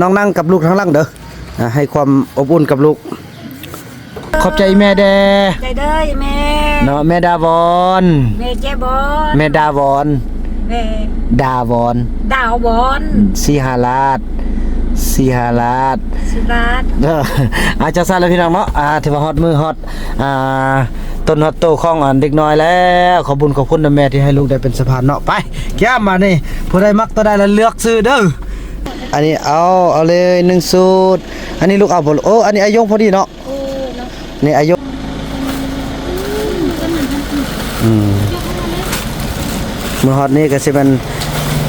ນ້ອງນັ່ງກັບລູກທາງຫຼັງເດີ ອ່າ ໃຫ້ຄວາມອົບອຸ່ນກັບລູກ. ຂອບໃຈແມ່ແດ່ ໃຈເດີແມ່ ເນາະ ແມ່ດາວອນ ແມ່ແຈບອນ ແມ່ດາວອນ ແມ່ດາວອນ ດາວອນ ສີຫາລາດ ສີຫາລາດ ສີລາດ ເອີ ອາ ຈັ່ງຊັ້ນລະພີ່ນ້ອງເນາະ ອ່າ ຖືວ່າຮອດມື້ຮອດ ອ່າ ຕົ້ນຮອດໂຕຂອງອັນເດັກນ້ອຍແລ້ວ. ຂອບບຸນຂອບຄຸນນຳແມ່ທີ່ໃຫ້ລູກໄດ້ເປັນສະພານເນາະ. ໄປ ແກ້ມບາດນີ້ ຜູ້ໃດມັກຕົວໃດລະເລືອກຊື້ເດີ. ອັນນີ້ເອົາ ເອົາເລີຍໜຶ່ງຊຸດ. ອັນນີ້ລູກເອົາບໍ່? ໂອ້ ອັນນີ້ອາຍຸພໍດີເນາະ. ເອີເນາະ ນີ້ອາຍຸ ອືມ ມື້ຮອດນີ້ກໍຊິແມ່ນ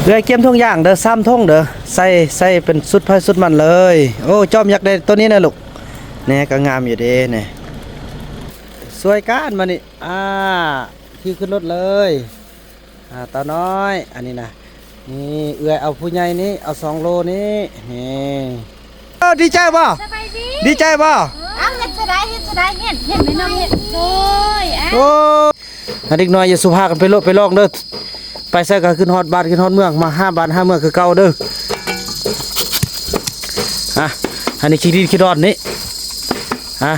ເອື້ອຍກຽມຖົງຢາງເດີ ສາມຖົງເດີ ໃສ່ ໃສ່ເປັນຊຸດໃຜຊຸດມັນເລີຍ. ໂອ້ ຈອມຢາກໄດ້ໂຕນີ້ນະລູກ ແນ່ ກໍງາມຢູ່ເດ້ ແນ່ ຊ່ວຍກັນມານີ້ ອ່າ ຂີ່ຂຶ້ນລົດເລີຍ. ອ່າ ຕານ້ອຍ ອັນນີ້ນະ ນີ້ເອື້ອຍເອົາຜູ້ໃຫຍ່ນີ້ ເອົາສອງໂລນີ້ ນີ້. ເອີ ດີໃຈບໍ່? ສະບາຍດີ ດີໃຈບໍ່? ເອີ ເຮັດຈະໄດ້ ເຮັດຈະໄດ້ ເຮັດ ເຮັດແມ່ນ້ອງເຮັດ ໂດຍ ອ່ະ ໂອ້ ເດັກນ້ອຍຢ່າສູ່ພາກັນໄປໂລດໄປລອງເດີ. ໄປໃສກໍຄິດຮອດບ້ານຄິດຮອດເມືອງ ມາຫາບ້ານຫາເມືອງຄືເກົ່າເດີ. ອ່ະ ອັນນີ້ຂີ້ດິນຂີ້ດອນນີ້ ອ່ະ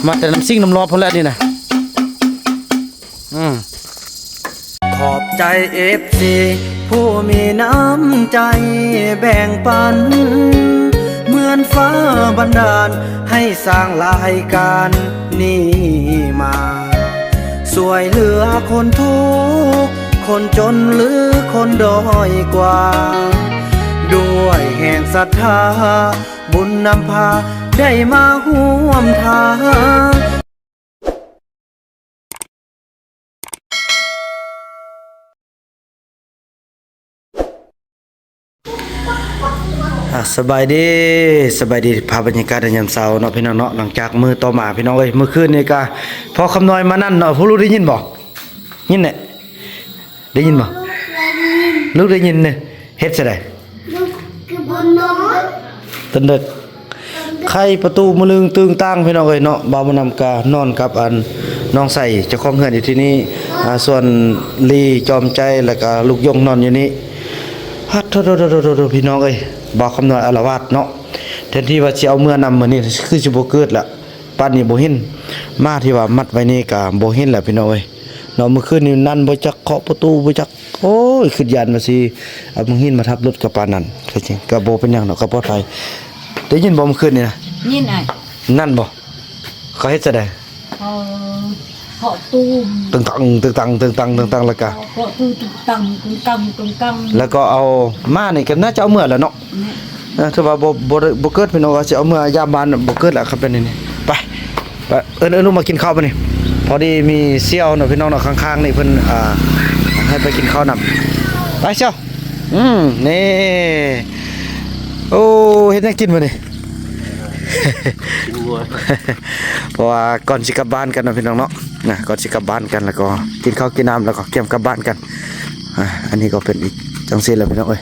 ມາແຕ່ນ້ຳສິ່ງນ້ຳລອບພຸ້ນແຫຼະນີ້ນະ. ອືມ ຂອບໃຈເອັຟຊີຜູ້ມີນ້ຳໃຈແບ່ງປັນ ເໝືອນຟ້າບັນດານໃຫ້ສ້າງລາຍການນີ້ມາ ຊ່ວຍເຫຼືອຄົນທຸກຄົນຈົນ ຫຼື ຄົນດ້ອຍກວ່າ ດ້ວຍແຮງສັດທາ ບຸນນຳພາໄດ້ມາຮ່ວມທາງ. ອ່າ ສະບາຍດີ ສະບາຍດີ ພາບບັນຍາກາດໃນຍາມເຊົ້າເນາະ ພີ່ນ້ອງເນາະ. ຫຼັງຈາກມື້ຕໍ່ມາ ພີ່ນ້ອງເອີຍ ມື້ຄືນນີ້ກະພໍ່ຄຳນ້ອຍມານັ້ນເນາະ ຜູ້ລູກໄດ້ຍິນບໍ່? ຍິນແຫຼະ ໄດ້ຍິນບໍ່? ລູກໄດ້ຍິນ ລູກໄດ້ຍິນເນາະ ເຮັດຈັ່ງໃດ? ລູກຄືບໍ່ນອນ ຕອນເດິກ ໄຂປະຕູມະລຶງຕຶງຕັງ ພີ່ນ້ອງເອີຍເນາະ. ບ່າວບຸນນຳກະນອນກັບອັນນ້ອງໃສ ເຈົ້າຂອງເຮືອນຢູ່ທີ່ນີ້ ອ່າ ສ່ວນລີ ຈອມໃຈ ແລ້ວກະລູກຢົງນອນຢູ່ນີ້. ໂທ້ໆໆໆ ພີ່ນ້ອງເອີຍ ບ່າວຄຳນ້ອຍອາລະວາດເນາະ. ແທນທີ່ວ່າຊິເອົາເມືອນຳມື້ນີ້ ຄືຊິບໍ່ເກີດລະ ປານນີ້ບໍ່ເຫັນ ໝາທີ່ວ່າມັດໄວ້ນີ້ກະບໍ່ເຫັນແລ້ວ ພີ່ນ້ອງເອີຍເນາະ. ມື້ຄືນນີ້ນັ້ນບໍ່ຈັກ ເຄາະປະຕູບໍ່ຈັກ. ໂອ້ຍ ຄິດຢ້ານວ່າຊິເອົາມັງຫີນມາທັບລົດກະປານນັ້ນ. ກະບໍ່ເປັນຫຍັງດອກ ກະປອດໄພ. ໄດ້ຍິນບໍ່ມື້ຄືນນີ້ນະ? ຍິນອ້າຍ. ນັ້ນບໍ່? ເຂົາເຮັດຈັ່ງໃດ? ເອີ ເຄາະຕູ້ ຕຶງຕັງ ຕຶງຕັງ ຕຶງຕັງ ຕຶງຕັງ ແລ້ວກະ ເຄາະຕູ້ ຕຶງຕັງ ຕຶງຕັງ ຕຶງຕັງ ແລ້ວກໍເອົາ ມານີ້ກໍໜ້າຈະເອົາເມືອແລ້ວເນາະ. ແມ່ນ ເອີ ຖືວ່າບໍ່ ບໍ່ ບໍ່ເກີດ ພີ່ນ້ອງ ວ່າຊິເອົາເມືອຢາມບ້ານ ບໍ່ເກີດລະ ຄັນເປັນນີ້. ໄປ ໄປ ເອີ້ນ ເອີ້ນລູກມາກິນເຂົ້າບາດນີ້. ພໍດີມີສ່ຽວເນາະ ພີ່ນ້ອງເນາະ ຂ້າງໆນີ້ເພິ່ນ ອ່າ ໃຫ້ໄປກິນເຂົ້ານຳ. ໄປສ່ຽວ. ອືມ ນີ້ ໂອ້ ເຮັດຫຍັງກິນບາດນີ້? ກິນງົວ ເພາະວ່າກ່ອນຊິກັບບ້ານກັນເນາະ ພີ່ນ້ອງເນາະ ນະ ກ່ອນຊິກັບບ້ານກັນ ແລ້ວກໍກິນເຂົ້າກິນນ້ຳ ແລ້ວກໍກຽມກັບບ້ານກັນ. ອ່າ ອັນນີ້ກໍເປັນອີກຈັ່ງຊີ້ແຫຼະ ພີ່ນ້ອງເອີຍ.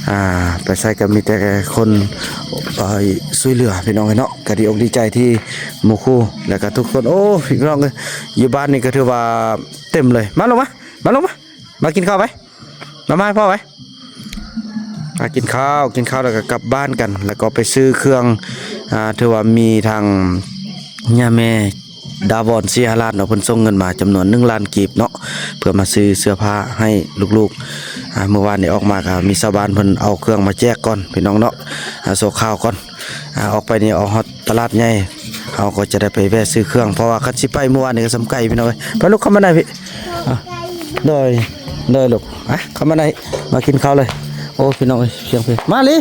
ອ່າ ໄປໃສກໍມີແຕ່ຄົນ ເອີ ຊ່ວຍເຫຼືອ ພີ່ນ້ອງເອີຍເນາະ. ກໍດີອົກດີໃຈທີ່ໝູ່ຄູ່ ແລ້ວກໍທຸກຄົນ. ໂອ້ ພີ່ນ້ອງເອີຍ ຢູ່ບ້ານນີ້ກໍຖືວ່າເຕັມເລີຍ. ມາ ລົງມາ ມາ ລົງມາ ມາກິນເຂົ້າໄປ. ມາ ມາໃຫ້ພໍ່ໄວ້ ມາກິນເຂົ້າ ກິນເຂົ້າແລ້ວກໍກັບບ້ານກັນ ແລ້ວກໍໄປຊື້ເຄື່ອງ ອ່າ ຖືວ່າມີທາງຍາແມ່ດາວອນ ສີຫາລາດເນາະ ເພິ່ນສົ່ງເງິນມາຈຳນວນໜຶ່ງລ້ານກີບເນາະ ເພື່ອມາຊື້ເສື້ອຜ້າໃຫ້ລູກໆ. ອ່າ ມື້ວານນີ້ອອກມາກໍມີຊາວບ້ານເພິ່ນເອົາເຄື່ອງມາແຈກກ່ອນ ພີ່ນ້ອງເນາະ ອ່າ ຊົ່ວຄາວກ່ອນ. ອ່າ ອອກໄປນີ້ອອກຮອດຕະຫຼາດໃຫຍ່ ເຮົາກໍຈະໄດ້ໄປແວະຊື້ເຄື່ອງ ເພາະວ່າຄັນຊິໄປມື້ວານນີ້ກໍສ່ຳໄກ ພີ່ນ້ອງເອີຍ. ໄປລູກ ເຂົ້າມາໃນພີ້. ອ່າ ໂດຍ ໂດຍລູກ ອ່ະ ເຂົ້າມາໃນ ມາກິນເຂົ້າເລີຍ. ໂອ້ ພີ່ນ້ອງເອີຍ ສຽງເພງ ມາລີ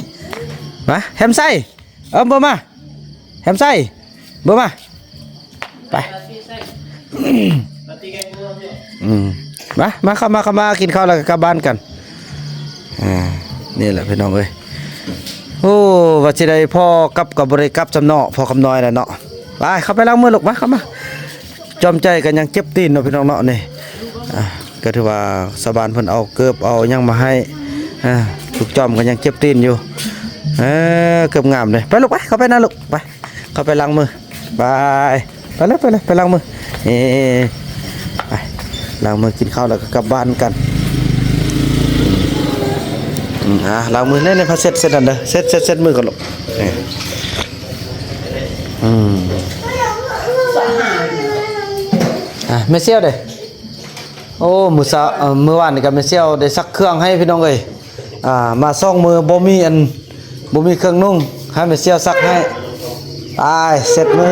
ມາ ແຮມໄຊ ເອີ ເບິ່ງມາ ແຮມໄຊ ເບິ່ງມາ ໄປ ອືມ ມາ ມາ ເຂົ້າມາ ເຂົ້າມາ ກິນເຂົ້າແລ້ວກໍກັບບ້ານກັນ. ອ່າ ນີ້ແຫຼະ ພີ່ນ້ອງເອີຍ ໂອ້ ວ່າຊິໄດ້ພໍ່ກັບກໍບໍ່ໄດ້ກັບຊ້ຳເນາະ ພໍ່ຄຳນ້ອຍແຫຼະເນາະ. ໄປ ເຂົ້າໄປລ້າງມືລູກ ມາ ເຂົ້າມາ. ຈອມໃຈກໍຍັງເຈັບຕີນເນາະ ພີ່ນ້ອງເນາະ ນີ້. ອ່າ ກໍຖືວ່າຊາວບ້ານເພິ່ນເອົາເກີບເອົາຫຍັງມາໃຫ້. ອ່າ ລູກຈອມກໍຍັງເຈັບຕີນຢູ່. ເອີ ເກີບງາມເດ້. ໄປລູກ ໄປ ເຂົ້າໄປນະລູກ ໄປ ເຂົ້າໄປລ້າງມື. ໄປ ໄປເລີຍ ໄປເລີຍ ໄປລ້າງມື. ເອີ ໄປລ້າງມື ກິນເຂົ້າແລ້ວກໍກັບບ້ານກັນ. ອືມ ອ່າ ລ້າງມືແນ່ໆ ພາເຊັດ ເຊັດນັ້ນເດີ ເຊັດ ເຊັດ ເຊັດມືກ່ອນລູກ ເອີ ອືມ ອ່າ ແມ່ຊຽວເດ້ ໂອ້ ມື້ເຊົ້າ ເອີ ມື້ວານນີ້ກໍແມ່ຊຽວໄດ້ຊັກເຄື່ອງໃຫ້ພີ່ນ້ອງເອີຍ ອ່າ ມາສອງມື້ບໍ່ມີອັນ ບໍ່ມີເຄື່ອງນຸ່ງ ໃຫ້ແມ່ຊຽວຊັກໃຫ້ ໄປ ເຊັດມື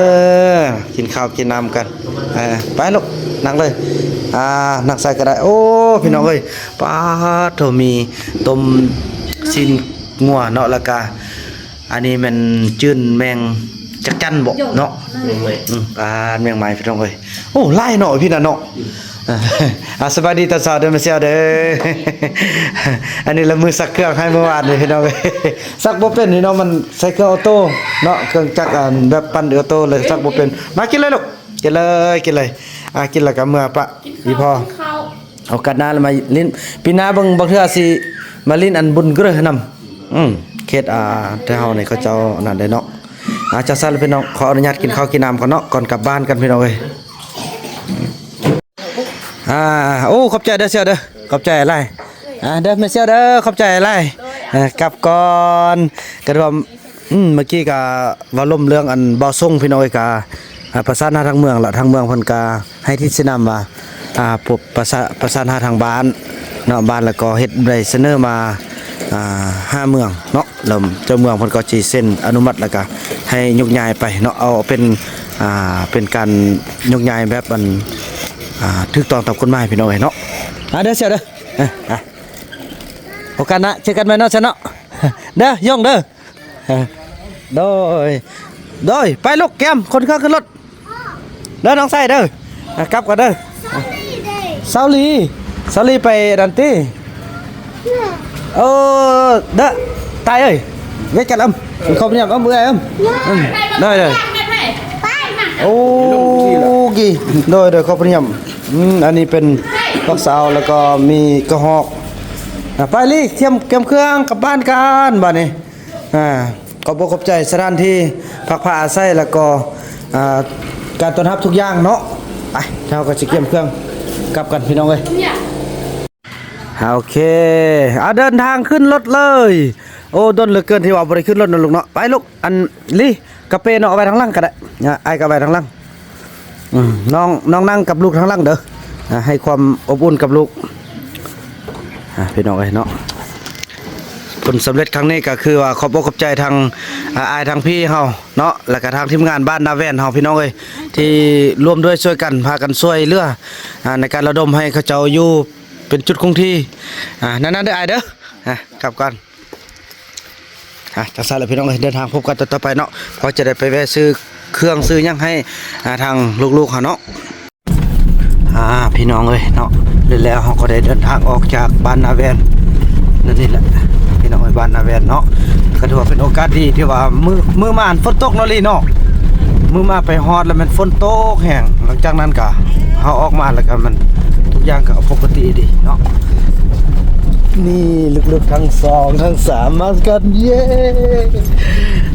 ກິນເຂົ້າກິນນ້ຳກັນ ເອີ ໄປລູກ ນັ່ງເລີຍ ອ່າ ນັ່ງໃສ່ກໍໄດ້ ໂອ້ ພີ່ນ້ອງເອີຍ ປາດໂທ້ ມີຕົ້ມຊີ້ນງົວເນາະ ແລ້ວກະ ອັນນີ້ແມ່ນຈືນແມງຈັກຈັ່ນບໍເນາະ ແມງໄມ້ ອືມ ອ່າ ແມງໄມ້ພີ່ນ້ອງເອີຍ ໂອ້ ຫຼາຍເນາະ ພີ່ນະເນາະ ອ່າ ສະບາຍດີຕອນເຊົ້າເດີແມ່ຊຽວເດີ ອັນນີ້ລະມືຊັກເຄື່ອງໃຫ້ມື້ວານນີ້ພີ່ນ້ອງເອີຍ ຊັກບໍ່ເປັນພີ່ນ້ອງ ມັນໃຊ້ເຄື່ອງອໍໂຕ້ເນາະ ເຄື່ອງຈັກ ອັນ ແບບປັ່ນອໍໂຕ້ເລີຍ ຊັກບໍ່ເປັນ ມາກິນເລີຍລູກ ກິນເລີຍ ກິນເລີຍ ອ່າ ກິນແລ້ວກໍເມືອປະ ອີ່ພໍ່ ໂອກາດໜ້າລະມາຫຼິ້ນ ປີໜ້າເບິ່ງ ບາງເທື່ອຊິມາຫຼິ້ນອັນບຸນເກຣນຳ ອືມ ເຂດ ອ່າ ແຖວເຮົານີ້ເຂົາເຈົ້າອັນນັ້ນເດ້ເນາະ ອ່າ ຈັ່ງຊັ້ນລະພີ່ນ້ອງ ຂໍອະນຸຍາດກິນເຂົ້າກິນນ້ຳກ່ອນເນາະ ກ່ອນກັບບ້ານກັນພີ່ນ້ອງເອີຍ ອ່າ ໂອ້ ຂອບໃຈເດີຊຽວເດີ ຂອບໃຈຫຼາຍ ອ່າ ເດີແມ່ຊຽວເດີ ຂອບໃຈຫຼາຍ ເອີ ກັບກ່ອນ ກະລວມ ອືມ ເມື່ອກີ້ກະເວົ້າລົມເລື່ອງອັນບໍ່ສົ່ງ ພີ່ນ້ອງເອີຍ ກະ ອ່າ ປະສານຫາທາງເມືອງລະ ທາງເມືອງເພິ່ນກະໃຫ້ທິດຊີ້ນຳວ່າ ອ່າ ປະ ປະສາ ປະສານຫາທາງບ້ານເນາະ ບ້ານລະກໍເຮັດໃບສະເໜີມາ ອ່າ ຫາເມືອງເນາະ ແລ້ວເຈົ້າເມືອງເພິ່ນກໍຊິເຊັນອະນຸມັດ ລະກະໃຫ້ຍົກຍ້າຍໄປເນາະ ເອົາເປັນ ອ່າ ເປັນການຍົກຍ້າຍແບບອັນ ອ່າ ຖືກຕ້ອງຕາມກົດໝາຍ ພີ່ນ້ອງເອີຍເນາະ ອ່າ ເດີຊຽວເດີ ອ່າ ໂອກາດໜ້າເຈີກັນໃໝ່ເນາະ ຊະເນາະ ເດີ ຢອງເດີ ໂດຍ ໂດຍ ໄປລູກ ກຽມ ຂົນເຄື່ອງຂຶ້ນລົດ ເດີ ນ້ອງໄຊເດີ ອ່ະ ກັບກ່ອນເດີ ເຊົາລີ ເຊົາລີໄປນັ້ນຕິ ເອີ ເດີ ຕາຍເອີຍ ເວດກັນອຳ ຂອບພະຄຸນອຳ ເອື້ອຍອຳ ໂດຍ ໂດຍ ໂອເຄ ໂດຍ ໂດຍ ຂອບພະຄຸນອຳ ອືມ ອັນນີ້ເປັນບັກຊາວ ແລ້ວກໍມີກະຮອກ ອ່ະ ໄປລີ ກຽມ ກຽມເຄື່ອງກັບບ້ານກັນບາດນີ້ ອ່າ ຂອບອົກຂອບໃຈສະຖານທີ່ພັກພາອາໄສ ແລ້ວກໍ ອ່າ ການຕ້ອນຮັບທຸກຢ່າງເນາະ ໄປ ເຮົາກໍຊິກຽມເຄື່ອງກັບກັນພີ່ນ້ອງເອີຍ ໂອເຄ ອ່າ ເດີນທາງຂຶ້ນລົດເລີຍ ໂອ້ ດົນເຫຼືອເກີນທີ່ວ່າບໍ່ໄດ້ຂຶ້ນລົດເນາະລູກເນາະ ໄປລູກ ອັນລີ ກະເປເນາະ ເອົາໄວ້ທາງຫຼັງກໍໄດ້ ອ່າ ອ້າຍກໍໄວ້ທາງຫຼັງ ອືມ ນ້ອງ ນ້ອງນັ່ງກັບລູກທາງຫຼັງເດີ ອ່າ ໃຫ້ຄວາມອົບອຸ່ນກັບລູກ ອ່າ ພີ່ນ້ອງເອີຍເນາະ ຜົນສຳເລັດຄັ້ງນີ້ກໍຄືວ່າຂອບອົກຂອບໃຈທາງ ອ່າ ອ້າຍທາງພີ່ເຮົາເນາະ ແລ້ວກໍທາງທີມງານບ້ານນາແວ່ນເຮົາ ພີ່ນ້ອງເອີຍ ທີ່ຮ່ວມດ້ວຍຊ່ວຍກັນ ພາກັນຊ່ວຍເຫຼືອ ອ່າ ໃນການລະດົມໃຫ້ເຂົາເຈົ້າຢູ່ເປັນຈຸດຄົງທີ່ ອ່າ ນັ້ນໆ ເດີອ້າຍເດີ ອ່າ ກັບກ່ອນ. ອ່ະ ຈັ່ງຊັ້ນລະພີ່ນ້ອງເອີຍ ເດີນທາງພົບກັນຕໍ່ໆໄປເນາະ ເພາະຈະໄດ້ໄປແວ່ຊື້ເຄື່ອງຊື້ຫຍັງໃຫ້ ອ່າ ທາງລູກໆເຮົາເນາະ ອ່າ ພີ່ນ້ອງເອີຍເນາະ ແລ້ວເຮົາກໍໄດ້ເດີນທາງອອກຈາກບ້ານນາແວ່ນນັ້ນນີ້ແຫຼະ ພີ່ນ້ອງເອີຍ ບ້ານນາແວ່ນເນາະ ກໍຖືວ່າເປັນໂອກາດດີທີ່ວ່າມື້ ມື້ມາຫັ້ນຝົນຕົກເນາະລີເນາະ ມື້ມາໄປຮອດແລ້ວແມ່ນຝົນຕົກແຮງ ຫຼັງຈາກນັ້ນກະເຮົາອອກມາແລ້ວກະມັນ ທຸກຢ່າງກໍປົກກະຕິດີເນາະ ນີ້ລູກໆທັງສອງທັງສາມມາກັນ ເຢ້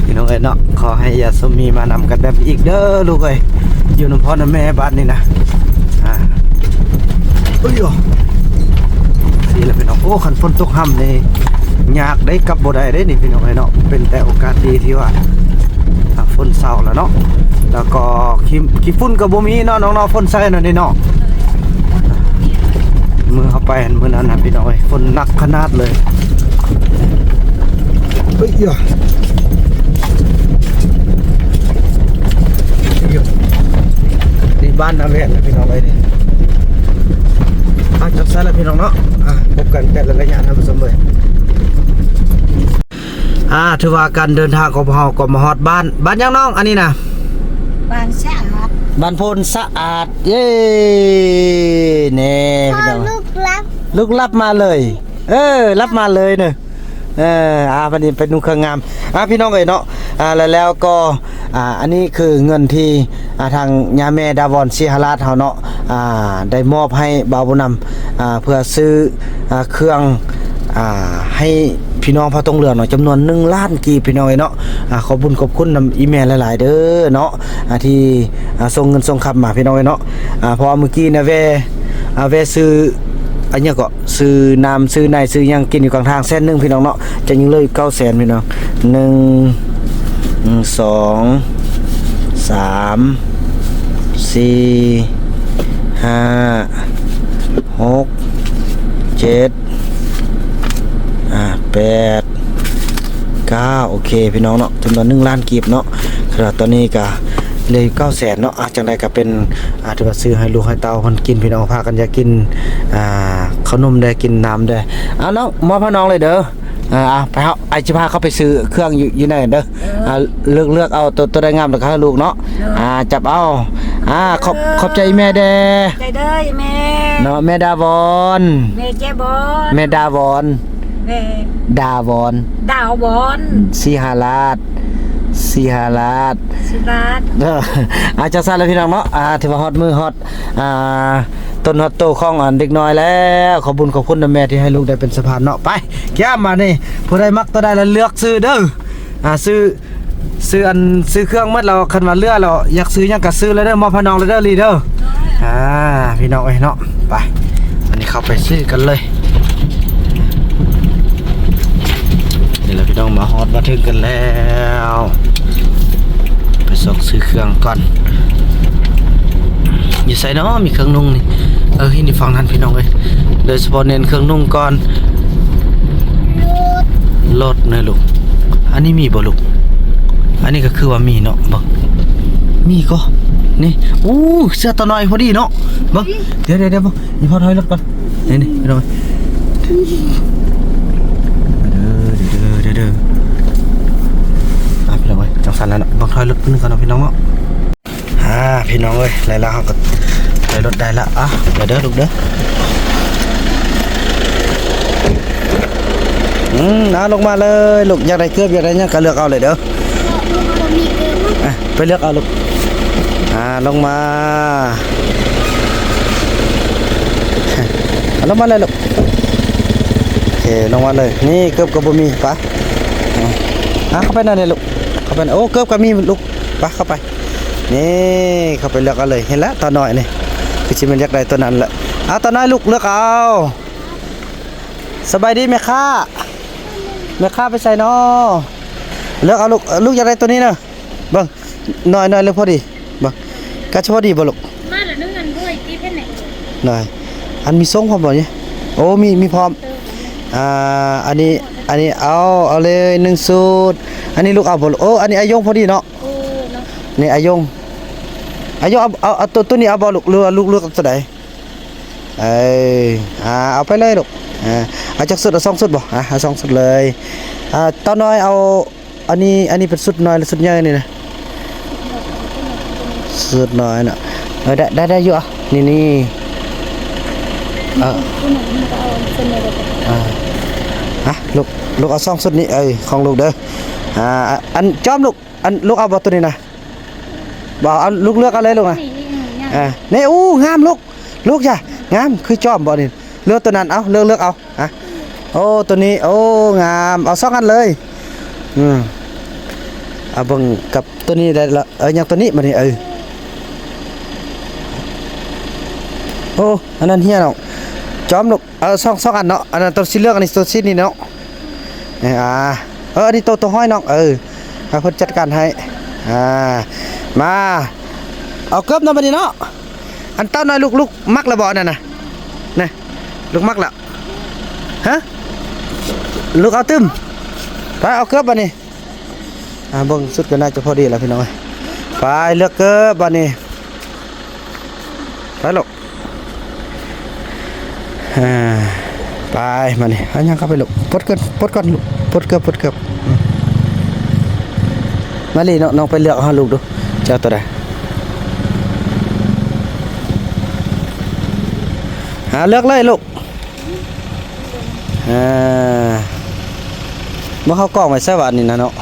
ພີ່ນ້ອງເອີຍເນາະ ຂໍໃຫ້ຢ່າສົມມີມານຳກັນແບບນີ້ອີກເດີລູກເອີຍ ຢູ່ນຳພໍ່ນຳແມ່ບາດນີ້ນະ ອ່າ ໂອ້ຍ ຊີ້ລະພີ່ນ້ອງ ໂອ້ ຄັນຝົນຕົກຮ່ຳນີ້ຍາກເດ້ ກັບບໍ່ໄດ້ເດ້ນີ້ພີ່ນ້ອງເອີຍເນາະ ເປັນແຕ່ໂອກາດດີທີ່ວ່າ ອ່າ ຝົນເຊົາແລ້ວເນາະ ແລ້ວກໍຂີ້ ຂີ້ຝຸ່ນກໍບໍ່ມີເນາະນ້ອງເນາະ ຝົນໃສ່ນັ້ນນີ້ເນາະ ມື້ເຮົາໄປຫັ້ນ ມື້ນັ້ນນະພີ່ນ້ອງເອີຍ ຝົນໜັກຂະໜາດເລີຍ ເອີຍ ເອີຍ ນີ້ບ້ານນາແວ່ນນະພີ່ນ້ອງເອີຍ ນີ້ ອ່າ ຈັກຊັ້ນລະພີ່ນ້ອງເນາະ ອ່າ ພົບກັນແຕ່ລະໄລຍະທ່ານຜູ້ຊົມເອີຍ. ອ່າ ຖືວ່າການເດີນທາງຂອງພວກເຮົາກໍມາຮອດບ້ານ ບ້ານຫຍັງນ້ອງ ອັນນີ້ນະ? ບ້ານສະອາດ ບ້ານໂພນສະອາດ ເຢ້ ແນ່ພີ່ນ້ອງ ລູກລັບ ລູກລັບມາເລີຍ ເອີ ລັບມາເລີຍເນີ ເອີ ອ່າ ບັດນີ້ໄປນຸ່ງເຄື່ອງງາມ ອ່າ ພີ່ນ້ອງເອີຍເນາະ ອ່າ ແລ້ວ ແລ້ວກໍ ອ່າ ອັນນີ້ຄືເງິນທີ່ ອ່າ ທາງຍາແມ່ດາວອນສີຫະລາດເຮົາເນາະ ອ່າ ໄດ້ມອບໃຫ້ບ່າວບຸນນຳ ອ່າ ເພື່ອຊື້ ອ່າ ເຄື່ອງ ອ່າ ໃຫ້ພີ່ນ້ອງພາຕົງເຫຼືອງເນາະ ຈຳນວນໜຶ່ງລ້ານກີບ ພີ່ນ້ອງເອີຍເນາະ ອ່າ ຂອບບຸນຂອບຄຸນນຳອີ່ແມ່ຫຼາຍໆເດີເນາະ ອ່າ ທີ່ ອ່າ ສົ່ງເງິນສົ່ງຄຳມາ ພີ່ນ້ອງເອີຍເນາະ ອ່າ ເພາະວ່າມື້ກີ້ນະແວ່ ອ່າ ແວ່ຊື້ ອັນຫຍັງເກາະ ຊື້ນ້ຳຊື້ໃນຊື້ຫຍັງກິນຢູ່ກາງທາງແສນໜຶ່ງພີ່ນ້ອງເນາະ ຈະຍັງເຫຼືອຢູ່ເກົ້າແສນພີ່ນ້ອງ ໜຶ່ງ ສອງ ສາມ ສີ່ ຫ້າ ຫົກ ເຈັດ ອ່າ ແປດ ເກົ້າ ໂອເຄພີ່ນ້ອງເນາະ ຈຳນວນໜຶ່ງລ້ານກີບເນາະ ຄືວ່າຕອນນີ້ກະເຫຼືອຢູ່ເກົ້າແສນເນາະ ອ່າ ຈັ່ງໃດກະເປັນ ອ່າ ຖືວ່າຊື້ໃຫ້ລູກໃຫ້ເຕົ້າເພິ່ນກິນ ພີ່ນ້ອງພາກັນຢາກກິນ ອ່າ ເຂົ້າໜົມແດ່ ກິນນ້ຳແດ່ ເອົານ້ອງ ມອບໃຫ້ນ້ອງເລີຍເດີ ອ່າ ໄປເຮົາ ອ້າຍຊິພາເຂົ້າໄປຊື້ເຄື່ອງຢູ່ ຢູ່ໃນເດີ ເອີ ອ່າ ເລືອກ ເລືອກເອົາໂຕ ໂຕໃດງາມແລ້ວກໍໃຫ້ລູກເນາະ ເອີ ອ່າ ຈັບເອົາ ອ່າ ຂອບ ເອີ ຂອບໃຈອີ່ແມ່ແດ່ ໃຈເດີອີ່ແມ່ ເນາະ ແມ່ດາວອນ ແມ່ແຈບອນ ແມ່ດາວອນ ແມ່ດາວອນ ດາວບອນ ສີຫາລາດ ສີຫາລາດ ສີລາດ ເອີ ອ່າ ຈັ່ງຊັ້ນລະພີ່ນ້ອງເນາະ ອ່າ ຖືວ່າຮອດມື້ຮອດ ອ່າ ຕົ້ນຮອດໂຕຂອງອັນເດັກນ້ອຍແລ້ວ ຂອບບຸນຂອບຄຸນນຳແມ່ທີ່ໃຫ້ລູກໄດ້ເປັນສະພານເນາະ ໄປ ແກ້ມບາດນີ້ ຜູ້ໃດມັກໂຕໃດລະເລືອກຊື້ເດີ ອ່າ ຊື້ ຊື້ອັນ ຊື້ເຄື່ອງໝົດແລ້ວ ຄັນວ່າເຫຼືອແລ້ວ ຢາກຊື້ຫຍັງກໍຊື້ເລີຍເດີ ມອບໃຫ້ນ້ອງເລີຍເດີ ລີເດີ ອ່າ ພີ່ນ້ອງເອີຍເນາະ ໄປ ອັນນີ້ເຂົ້າໄປຊື້ກັນເລີຍ ນີ້ແຫຼະພີ່ນ້ອງ ມາຮອດມາເຖິງກັນແລ້ວ ໄປຊອກຊື້ເຄື່ອງກ່ອນ ຢູ່ໃສເນາະ ມີເຄື່ອງນຸ່ງນີ້ ເອີ ເຫັນຢູ່ຝັ່ງນັ້ນພີ່ນ້ອງເອີຍ ໂດຍສະເພາະເນັ້ນເຄື່ອງນຸ່ງກ່ອນ ລົດ ລົດນະລູກ ອັນນີ້ມີບໍ່ລູກ ອັນນີ້ກໍຄືວ່າມີເນາະ ເບິ່ງ ມີກໍ ນີ້ ໂອ້ ເສື້ອຕົວນ້ອຍພໍດີເນາະ ເບິ່ງ ດຽວໆໆ ເບິ່ງ ອີ່ພໍ່ຖອຍລົດກ່ອນ ນີ້ໆ ພີ່ນ້ອງ ເດີ ເດີ ເດີ ເດີ ອ່າ ພີ່ນ້ອງເອີຍ ຈັ່ງຊັ້ນແລ້ວເນາະ ເບິ່ງ ຖອຍລົດໜຶ່ງກ່ອນເນາະ ພີ່ນ້ອງເນາະ ອ່າ ພີ່ນ້ອງເອີຍ ໄດ້ລະ ເຮົາກໍໄດ້ລົດໄດ້ລະ ອ່ະ ດຽວເດີລູກເດີ ອືມ ເອົາ ລົງມາເລີຍລູກ ຢາກໄດ້ເກີບ ຢາກໄດ້ຫຍັງກໍເລືອກເອົາເລີຍເດີ ບໍ່ມີເກີບ ອ່ະ ໄປເລືອກເອົາລູກ ອ່າ ລົງມາ ອ່ະ ລົງມາເລີຍລູກ ໂອເຄ ລົງມາເລີຍ ນີ້ເກີບກໍບໍ່ມີ ໄປ ອ່ະ ເຂົ້າໄປໃນນີ້ລູກ ເຂົ້າໄປ ໂອ້ ເກີບກໍມີລູກ ໄປ ເຂົ້າໄປ ນີ້ ເຂົ້າໄປເລືອກເອົາເລີຍ ເຫັນແລ້ວ ຕານ້ອຍນີ້ ຄືຊິແມ່ນຢາກໄດ້ຕົວນັ້ນແຫຼະ ອ່າ ຕານ້ອຍລູກ ເລືອກເອົາ ສະບາຍດີແມ່ຄ້າ ແມ່ຄ້າໄປໃສນໍ ເລືອກເອົາລູກ ລູກຢາກໄດ້ຕົວນີ້ເດີ ເບິ່ງ ນ້ອຍໆ ເລືອກພໍດີ ເບິ່ງ ກະຈະພໍດີບໍ່ລູກ ມາລະໜຶ່ງອັນ ບໍ່ໄດ້ຕິດເຮັດແນວ ນ້ອຍ ອັນມີຊົງພ້ອມບໍ່ນີ້ ໂອ້ ມີ ມີພ້ອມ ອ່າ ອັນນີ້ ອັນນີ້ເອົາ ເອົາເລີຍໜຶ່ງຊຸດ ອັນນີ້ລູກເອົາບໍ່ລູກ ໂອ້ ອັນນີ້ອາຍົງພໍດີເນາະ ເອີເນາະ ນີ້ອາຍົງ ອາຍົງ ເອົາ ເອົາ ເອົາໂຕ ໂຕນີ້ເອົາບໍ່ລູກ ຫຼືວ່າລູກເລືອກເອົາໂຕໃດ ເອີ ອ່າ ເອົາໄປເລີຍລູກ ອ່າ ເອົາຈັກຊຸດ ເອົາສອງຊຸດບໍ່ ອ່າ ເອົາສອງຊຸດເລີຍ ອ່າ ເຕົ້ານ້ອຍເອົາ ອັນນີ້ ອັນນີ້ເປັນຊຸດນ້ອຍ ຫຼື ຊຸດໃຫຍ່ນີ້ນະ ຊຸດນ້ອຍເນາະ ເອີ ໄດ້ ໄດ້ ໄດ້ຢູ່ ອ່ະ ນີ້ ນີ້ ອ່າ ອ່າ ອ່ະ ລູກ ລູກເອົາສອງຊຸດນີ້ ເອີ ຂອງລູກເດີ ອ່າ ອັນ ຈອມລູກ ອັນ ລູກເອົາບໍ່ໂຕນີ້ນະ ບໍ່ເອົາ ລູກເລືອກເອົາເລີຍລູກນະ ນີ້ ອ່າ ນີ້ ອູ້ ງາມລູກ ລູກຈ້ະ ງາມ ຄືຈອມບໍ່ນີ້ ເລືອກໂຕນັ້ນ ເອົາ ເລືອກ ເລືອກເອົາ ອ່ະ ໂອ້ ໂຕນີ້ ໂອ້ ງາມ ເອົາສອງອັນເລີຍ ອືມ ເອົາເບິ່ງກັບໂຕນີ້ໄດ້ລະ ເອີ ຍັງໂຕນີ້ບາດນີ້ ເອີ ໂອ້ ອັນນັ້ນເຮຍເນາະ ຈອມລູກ ເອົາສອງ ສອງອັນເນາະ ອັນນັ້ນໂຕສີເຫຼືອງ ອັນນີ້ໂຕສີນີ້ເນາະ ເອີ ອ່າ ເອີ ອັນນີ້ໂຕ ໂຕຫ້ອຍນ້ອງ ເອີ ໃຫ້ເພິ່ນຈັດການໃຫ້ ອ່າ ມາ ເອົາເກີບເນາະບາດນີ້ເນາະ ອັນເຕົ້ານ້ອຍລູກ ລູກມັກລະບໍ່ອັນນັ້ນນະ ນະ ລູກມັກລະ ຮະ ລູກເອົາຕື່ມ ໄປເອົາເກີບບາດນີ້ ອ່າ ເບິ່ງຊຸດກໍໜ້າຈະພໍດີລະພີ່ນ້ອງເອີຍ ໄປເລືອກເກີບບາດນີ້ ໄປລູກ ອ່າ ໄປ ມານີ້ ເອົາຫຍັງເຂົ້າໄປລູກ ປົດກ່ອນ ປົດກ່ອນລູກ ປົດເກີບ ປົດເກີບ ມາລີ້ ນ້ອງ ນ້ອງໄປເລືອກເອົາໃຫ້ລູກດູ ຈະເອົາໂຕໃດ ຫາເລືອກເລີຍລູກ ອ່າ ບໍ່ເຮົາກອງໄວ້ໃສວະອັນນີ້ນະເນາະ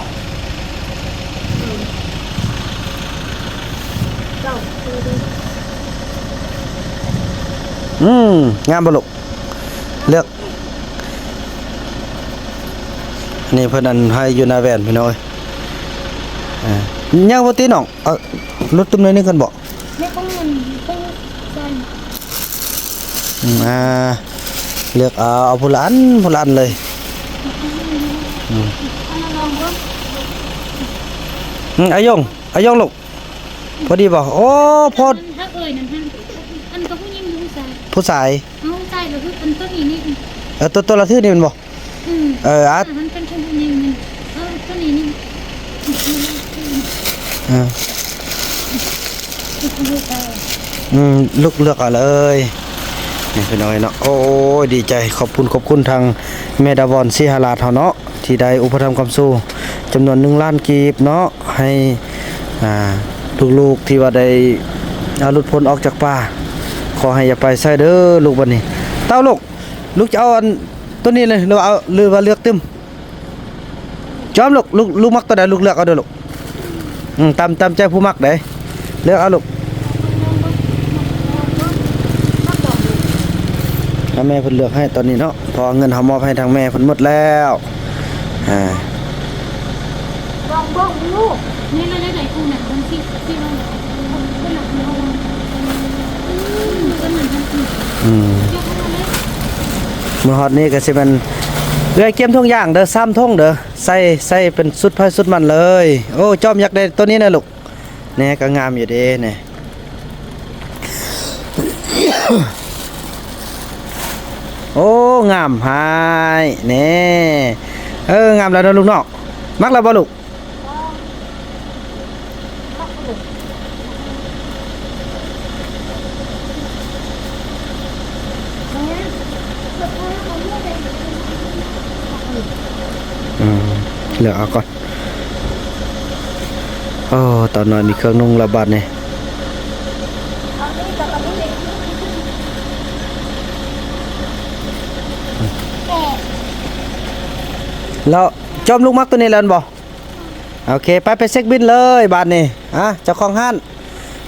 ອືມ ງາມບໍ່ລູກ ເລືອກ ນີ້ເພິ່ນອັນໃຫ້ຢູ່ໜ້າແວ່ນພີ່ນ້ອງເອີຍ ອ່າ ຍັງບໍ່ຕິນ້ອງ ເອົາ ຫຼຸດຕຸ້ມໜ້ອຍໜຶ່ງກ່ອນບໍ ໃນຂອງມັນ ຂອງໃສ່ ອືມ ອ່າ ເລືອກເອົາ ເອົາຜູ້ລະອັນ ຜູ້ລະອັນເລີຍ. ອືມ ອືມ ອາຍົງ ອາຍົງລູກ ພໍດີບໍ່? ໂອ້ ພໍ ອັນຫັ້ນເອີຍ ນັ້ນຫັ້ນ ອັນກໍຜູ້ຍິງ ຜູ້ຊາຍ ຜູ້ຊາຍ ເອົາ ຜູ້ຊາຍກໍຄືອັນຕົວນີ້ນີ້ ເອີ ຕົວ ຕົວລະຖືນີ້ແມ່ນບໍ່? ອືມ ເອີ ອັນ ອັນນັ້ນເປັນຂອງຜູ້ຍິງນີ້ ເອີ ຕົວນີ້ນີ້ ເອີ ອືມ ລູກເລືອກເອົາເລີຍ ນີ້ພີ່ນ້ອງເນາະ. ໂອ້ຍ ດີໃຈ ຂອບຄຸນ ຂອບຄຸນທາງແມ່ດາວອນ ສີຫະລາດເຮົາເນາະ ທີ່ໄດ້ອຸປະຖຳຄ້ຳຊູຈຳນວນໜຶ່ງລ້ານກີບເນາະ ໃຫ້ ອ່າ ລູກໆ ທີ່ວ່າໄດ້ ອາ ຫຼຸດພົ້ນອອກຈາກປ່າ. ຂໍໃຫ້ຢ່າໄປໃສເດີລູກ ບັດນີ້. ເຕົ້າລູກ ລູກຈະເອົາອັນ ຕົວນີ້ເລີຍ ຫຼືວ່າເອົາ ຫຼືວ່າເລືອກຕື່ມ? ຈອມລູກ ລູກ ລູກມັກຕົວໃດ ລູກເລືອກເອົາເດີລູກ. ອືມ ຕາມ ຕາມໃຈຜູ້ມັກເດ້ ເລືອກເອົາລູກ. ໃຫ້ແມ່ເພິ່ນເລືອກໃຫ້ຕອນນີ້ເນາະ ເພາະວ່າເງິນເຮົາມອບໃຫ້ທາງແມ່ເພິ່ນໝົດແລ້ວ. ອ່າ ລອງເບິ່ງດູ ແມ່ນລະໄດ້ໃດຄູ່ນັ້ນ ເບິ່ງຊິ ຊິລອງ ອືມ ເບິ່ງນັ້ນ ອືມ ເລືອກເອົາເລີຍ. ເມື່ອຮອດນີ້ກໍຊິແມ່ນ ເອື້ອຍກຽມຖົງຢາງເດີ ສາມຖົງເດີ ໃສ່ ໃສ່ເປັນຊຸດໃຜຊຸດມັນເລີຍ. ໂອ້ ຈອມຢາກໄດ້ຕົວນີ້ນະລູກ. ແນ່ ກໍງາມຢູ່ເດ້ແນ່. ໂອ້ ງາມຫາຍແນ່. ເອີ ງາມແລ້ວເນາະລູກເນາະ. ມັກແລ້ວບໍ່ລູກ? ອືມ ເລືອກເອົາກ່ອນ. ໂອ້ ເຕົ້ານ້ອຍມີເຄື່ອງນຸ່ງແລ້ວບາດນີ້. ແລ້ວຈອມລູກມັກຕົວນີ້ແລ້ວແມ່ນບໍ່? ໂອເຄ ໄປ ໄປເຊັກບິນເລີຍບາດນີ້. ອ່າ ເຈົ້າຂອງຮ້ານ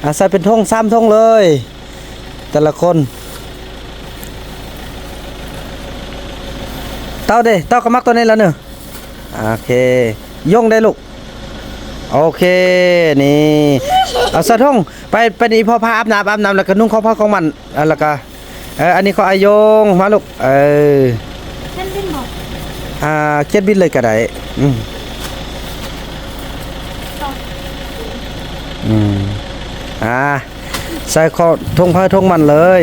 ອ່າ ໃສ່ເປັນຖົງ ສາມຖົງເລີຍ ແຕ່ລະຄົນ. ເຕົ້າເດ ເຕົ້າກໍມັກຕົວນີ້ແລ້ວເນີ. ໂອເຄ ຢົງໄດ້ລູກ. ໂອເຄ ນີ້ ເອົາໃສ່ຖົງ ໄປ ໄປນີ້ ພໍ່ພາອາບນ້ຳ ອາບນ້ຳ ແລ້ວກໍນຸ່ງຂອງໃຜຂອງມັນ ແລ້ວກໍ ເອີ ອັນນີ້ຂອງອາຍົງ ມາລູກ. ເອີ ຂຽນບິນບໍ່? ອ່າ ຂຽນບິນເລີຍກໍໄດ້. ອືມ ອືມ ອ່າ ໃສ່ຂອງຖົງໃຜຖົງມັນເລີຍ.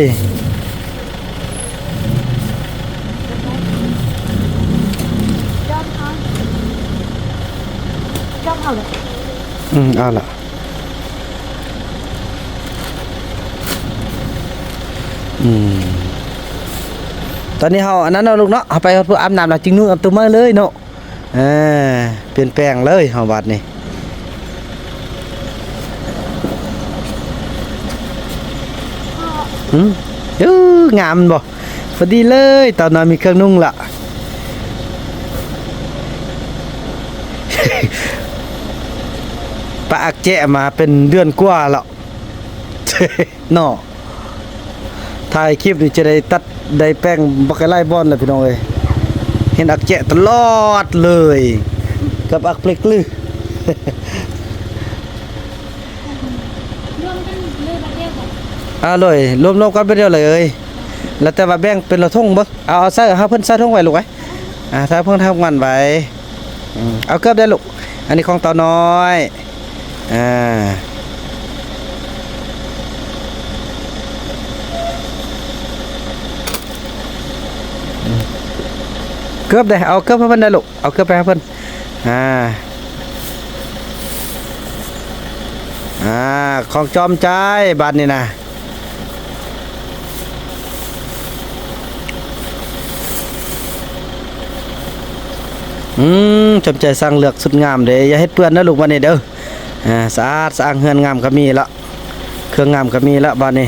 ອືມ ເອົາລະ. ອືມ ຕອນນີ້ເຮົາອັນນັ້ນເນາະລູກເນາະ ເຮົາໄປຮອດຜູ້ອາບນ້ຳແລ້ວ ຈຶ່ງນຸ່ງເອົາໂຕໃໝ່ເລີຍເນາະ. ເອີ ປ່ຽນແປງເລີຍເຮົາບາດນີ້. ຫືມ ເອີ ງາມບໍ່? ພໍດີເລີຍ ຕອນນັ້ນມີເຄື່ອງນຸ່ງລະ. ປະອັກແຈະມາເປັນເດືອນກວ່າແລ້ວເນາະ. ຖ່າຍຄລິບນີ້ຈະໄດ້ຕັດໄດ້ແປງບັກຫຼາຍບ່ອນແລ້ວພີ່ນ້ອງເອີຍ. ເຫັນອັກແຈະຕະຫຼອດເລີຍ ກັບອັກເປກລື. ລວມກັນເລີຍບາດດຽວບໍ່? ອາ ໂດຍ ລວມໆກັນບາດດຽວເລີຍ. ແລ້ວແຕ່ວ່າແບ່ງເປັນລະຖົງເບິ່ງ. ເອົາ ເອົາໃສ່ ໃຫ້ເພິ່ນໃສ່ຖົງໄວ້ລູກເອີຍ. ອ່າ ໃສ່ເພິ່ນທຳງານໄວ້. ອືມ ເອົາເກີບໄດ້ລູກ. ອັນນີ້ຂອງເຕົ້ານ້ອຍ. ອ່າ ເກີບເດ້ ເອົາເກີບໃຫ້ເພິ່ນໄດ້ລູກ. ເອົາເກີບໄປໃຫ້ເພິ່ນ. ອ່າ ອ່າ ຂອງຈອມໃຈບາດນີ້ນະ. ອືມ ຈອມໃຈຊ່າງເລືອກຊຸດງາມເດ້. ຢ່າເຮັດເປື້ອນເດີລູກ ບາດນີ້ເດີ. ອ່າ ສະອາດສະອ້າງ ເຮືອນງາມກໍມີລະ ເຄື່ອງງາມກໍມີລະບາດນີ້.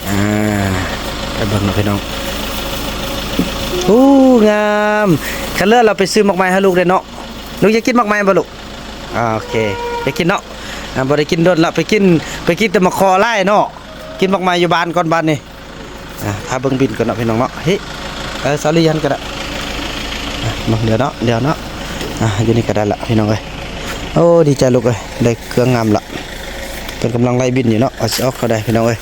ອ່າ ໄປເບິ່ງເນາະພີ່ນ້ອງ. ໂອ້ ງາມ. ຄັນເລືອກລະໄປຊື້ໝາກໄມ້ໃຫ້ລູກເດ້ເນາະ. ລູກຢາກກິນໝາກໄມ້ບໍ່ລູກ? ອ່າ ໂອເຄ ຢາກກິນເນາະ. ອ່າ ບໍ່ໄດ້ກິນດົນລະ ໄປກິນ ໄປກິນແຕ່ໝາກຂໍຫຼາຍເນາະ. ກິນໝາກໄມ້ຢູ່ບ້ານກ່ອນບາດນີ້. ອ່າ ພາເບິ່ງບິນກ່ອນເນາະພີ່ນ້ອງເນາະ. ເຮີ້ ເອີ ສາລີຫັ້ນກໍໄດ້. ອ່າ ມາ ດຽວເນາະ ດຽວເນາະ. ອ່າ ຢູ່ນີ້ກໍໄດ້ລະພີ່ນ້ອງເອີຍ. ໂອ້ ດີໃຈລູກເອີຍ ໄດ້ເຄື່ອງງາມລະ. ເພິ່ນກຳລັງໄລ່ບິນຢູ່ເນາະ ວ່າຊິອອກເທົ່າໃດພີ່ນ້ອງເອີຍ.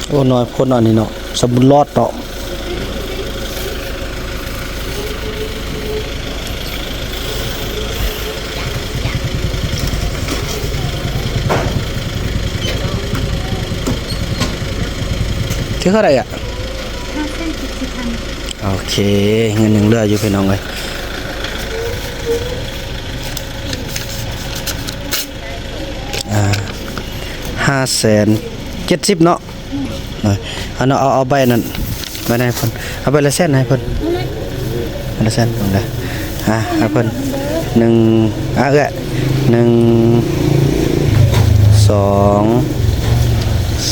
ໂອ້ ນ້ອຍຄົນອັນນີ້ເນາະ ສະບຸນລອດເນາະ. ເທົ່າໃດອະ? ຫ້າແສນເຈັດສິບພັນ. ໂອເຄ ເງິນຍັງເຫຼືອຢູ່ພີ່ນ້ອງເອີຍ. ອ່າ ຫ້າແສນເຈັດສິບເນາະ. ເອີ ເອົາເນາະ ເອົາ ເອົາໃບນັ້ນ ໃບນັ້ນໃຫ້ເພິ່ນ ເອົາໃບລະແສນໃຫ້ເພິ່ນ ໃບລະແສນເບິ່ງເດີ. ອ່າ ໃຫ້ເພິ່ນ ໜຶ່ງ ອ່າ ເອື້ອຍ ໜຶ່ງ ສອງ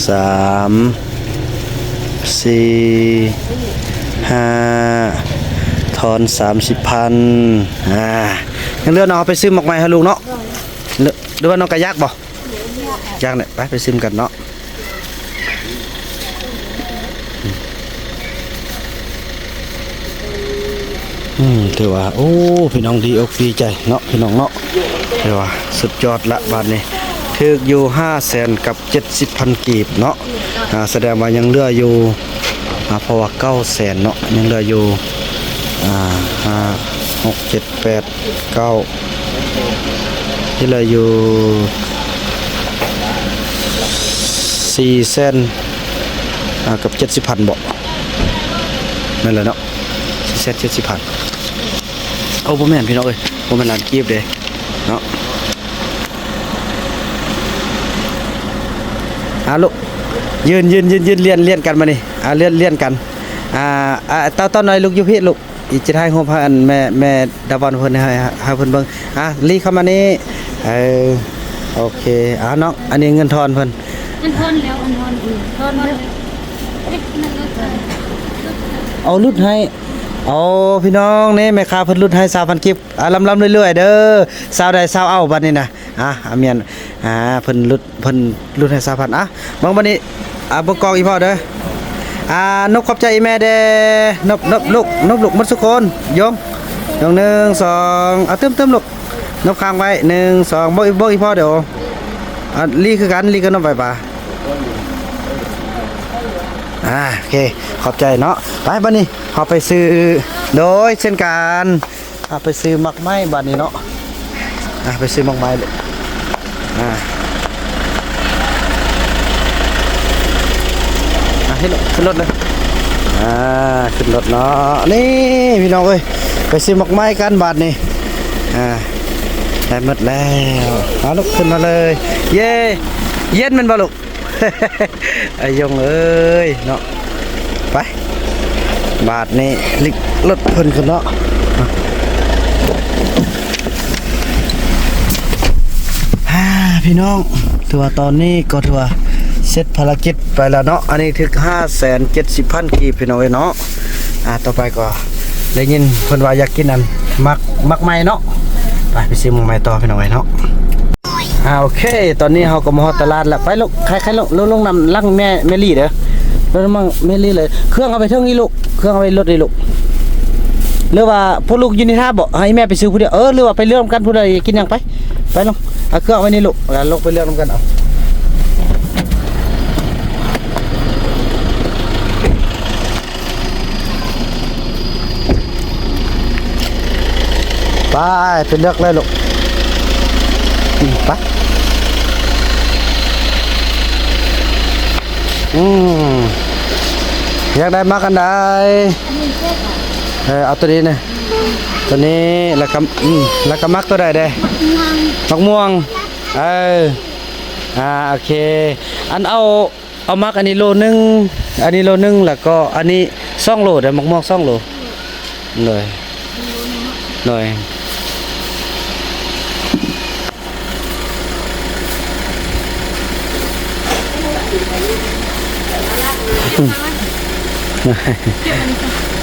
ສາມ ສີ່ ຫ້າ ທອນສາມສິບພັນ. ອ່າ ຍັງເຫຼືອເນາະ ເອົາໄປຊື້ໝາກໄມ້ໃຫ້ລູກເນາະ. ຫຼືວ່ານ້ອງກະຢາກບໍ່? ຢາກແຫຼະ ໄປ ໄປຊິມກັນເນາະ. ອືມ ຖືວ່າ ໂອ້ ພີ່ນ້ອງດີອົກດີໃຈເນາະ ພີ່ນ້ອງເນາະ. ຖືວ່າສຸດຍອດລະບາດນີ້ ຖືກຢູ່ຫ້າແສນກັບເຈັດສິບພັນກີບເນາະ. ອ່າ ສະແດງວ່າຍັງເຫຼືອຢູ່ ອ່າ ເພາະວ່າເກົ້າແສນເນາະ ຍັງເຫຼືອຢູ່ ອ່າ ຫ້າ ຫົກ ເຈັດ ແປດ ເກົ້າ ທີ່ເຫຼືອຢູ່ສີ່ແສນ ອ່າ ກັບເຈັດສິບພັນເບາະ ແມ່ນແຫຼະເນາະ ສີ່ແສນເຈັດສິບພັນ. ໂອ້ ບໍ່ແມ່ນພີ່ນ້ອງເອີຍ ບໍ່ແມ່ນລ້ານກີບເດ້ເນາະ. ອ່າ ລຸກ ຢືນ ຢືນ ຢືນ ຢືນ ລຽນ ລຽນກັນມານີ້ ອ່າ ລຽນ ລຽນກັນ. ອ່າ ອ່າ ເຕົ້າ ເຕົ້ານ້ອຍ ລຸກຢູ່ພີ້ ລຸກ. ອີກຈະຖ່າຍຮູບໃຫ້ອັນແມ່ ແມ່ດາວອນເພິ່ນ ໃຫ້ ໃຫ້ເພິ່ນເບິ່ງ. ອ່ະ ລີເຂົ້າມານີ້ ເອີ ໂອເຄ. ອ່າ ນ້ອງ ອັນນີ້ເງິນທອນເພິ່ນ ເງິນທອນແລ້ວ ເງິນທອນ ອືມ ທອນແລ້ວ. ເອົາຫຼຸດໃຫ້ ໂອ້ ພີ່ນ້ອງ ນີ້ແມ່ຄ້າເພິ່ນຫຼຸດໃຫ້ຊາວພັນກີບ. ອ່າ ລ່ຳໆລວຍໆເດີ ຊາວໃດຊາວເອົາບັດນີ້ນະ. ອ່າ ອາມຽນ ອ່າ ເພິ່ນຫຼຸດ ເພິ່ນຫຼຸດໃຫ້ຊາວພັນ. ອ່ະ ເບິ່ງບັດນີ້ ອ່າ ເບິ່ງກ້ອງອີ່ພໍ່ເດີ. ອ່າ ນົບຂອບໃຈອີ່ແມ່ແດ່ ນົບ ນົບ ລຸກ ນົບ ລຸກ ໝົດສຸຄົນ. ຢົງ ຢົງ ໜຶ່ງ ສອງ ອ່າ ຕື່ມ ຕື່ມ ລຸກ ນົບຄ້າງໄວ້ ໜຶ່ງ ສອງ ເບິ່ງອີ່ ເບິ່ງອີ່ພໍ່ເດີ. ອ່າ ລີຄືກັນ ລີກໍນົບໄວ້ປາ. ອ່າ ໂອເຄ ຂອບໃຈເນາະ. ໄປ ບັດນີ້ເຮົາໄປຊື້ ໂດຍເຊັ່ນກັນ. ອ່ະ ໄປຊື້ໝາກໄມ້ບາດນີ້ເນາະ. ອ່ະ ໄປຊື້ໝາກໄມ້ລູກ. ອ່າ ອ່ະ ຂຶ້ນລົດ ຂຶ້ນລົດເລີຍ. ອ່າ ຂຶ້ນລົດເນາະ. ນີ້ພີ່ນ້ອງເອີຍ ໄປຊື້ໝາກໄມ້ກັນບາດນີ້. ອ່າ ໄດ້ໝົດແລ້ວ. ເອົາລູກ ຂຶ້ນມາເລີຍ. ເຢ ເຢັນແມ່ນບໍ່ລູກ? ອາຍົງເອີຍເນາະ. ໄປ ບາດນີ້ລິກລົດເພິ່ນກັນເນາະ. ອ່າ ພີ່ນ້ອງ ຖືວ່າຕອນນີ້ກໍຖືວ່າເສັດພາລະກິດໄປແລ້ວເນາະ. ອັນນີ້ຖືກຫ້າແສນເຈັດສິບພັນກີບ ພີ່ນ້ອງເອີຍເນາະ. ອ່າ ຕໍ່ໄປກໍໄດ້ຍິນເພິ່ນວ່າຢາກກິນອັນໝາກ ໝາກໄມ້ເນາະ. ໄປ ໄປຊື້ໝາກໄມ້ຕໍ່ ພີ່ນ້ອງເອີຍເນາະ. ອ່າ ໂອເຄ ຕອນນີ້ເຮົາກໍມາຮອດຕະຫຼາດແລ້ວ. ໄປລູກ ໄຄໆ ລົງ ລົງ ລົງນຳຫຼັງແມ່ ແມ່ລີເດີ ລົງນຳແມ່ລີເລີຍ. ເຄື່ອງເອົາໄປເທິງນີ້ລູກ ເຄື່ອງເອົາໄວ້ລົດນີ້ລູກ. ຫຼືວ່າພວກລູກຢູ່ນີ້ຖ້າບໍ ໃຫ້ແມ່ໄປຊື້ຜູ້ດຽວ? ເອີ ຫຼືວ່າໄປເລືອກນຳກັນ ຜູ້ໃດກິນຫຍັງ ໄປ ໄປລົງ ເອົາເຄື່ອງໄວ້ນີ້ລູກ ແລ້ວລົງໄປເລືອກນຳກັນເອົາ. ໄປ ໄປເລືອກເລີຍລູກ ອືມ ໄປ ອືມ ຢາກໄດ້ໝາກອັນໃດ? ເອີ ເອົາໂຕນີ້ນະ ໂຕນີ້ ແລ້ວກໍ ອືມ ແລ້ວກໍໝາກໂຕໃດແດ່? ໝາກມ່ວງ ໝາກມ່ວງ ເອີ ອ່າ ໂອເຄ ອັນເອົາ ເອົາໝາກອັນນີ້ໂລໜຶ່ງ ອັນນີ້ໂລໜຶ່ງ ແລ້ວກໍອັນນີ້ສອງໂລເດີ້ ໝາກມ່ວງສອງໂລ ໂດຍ ໂດຍ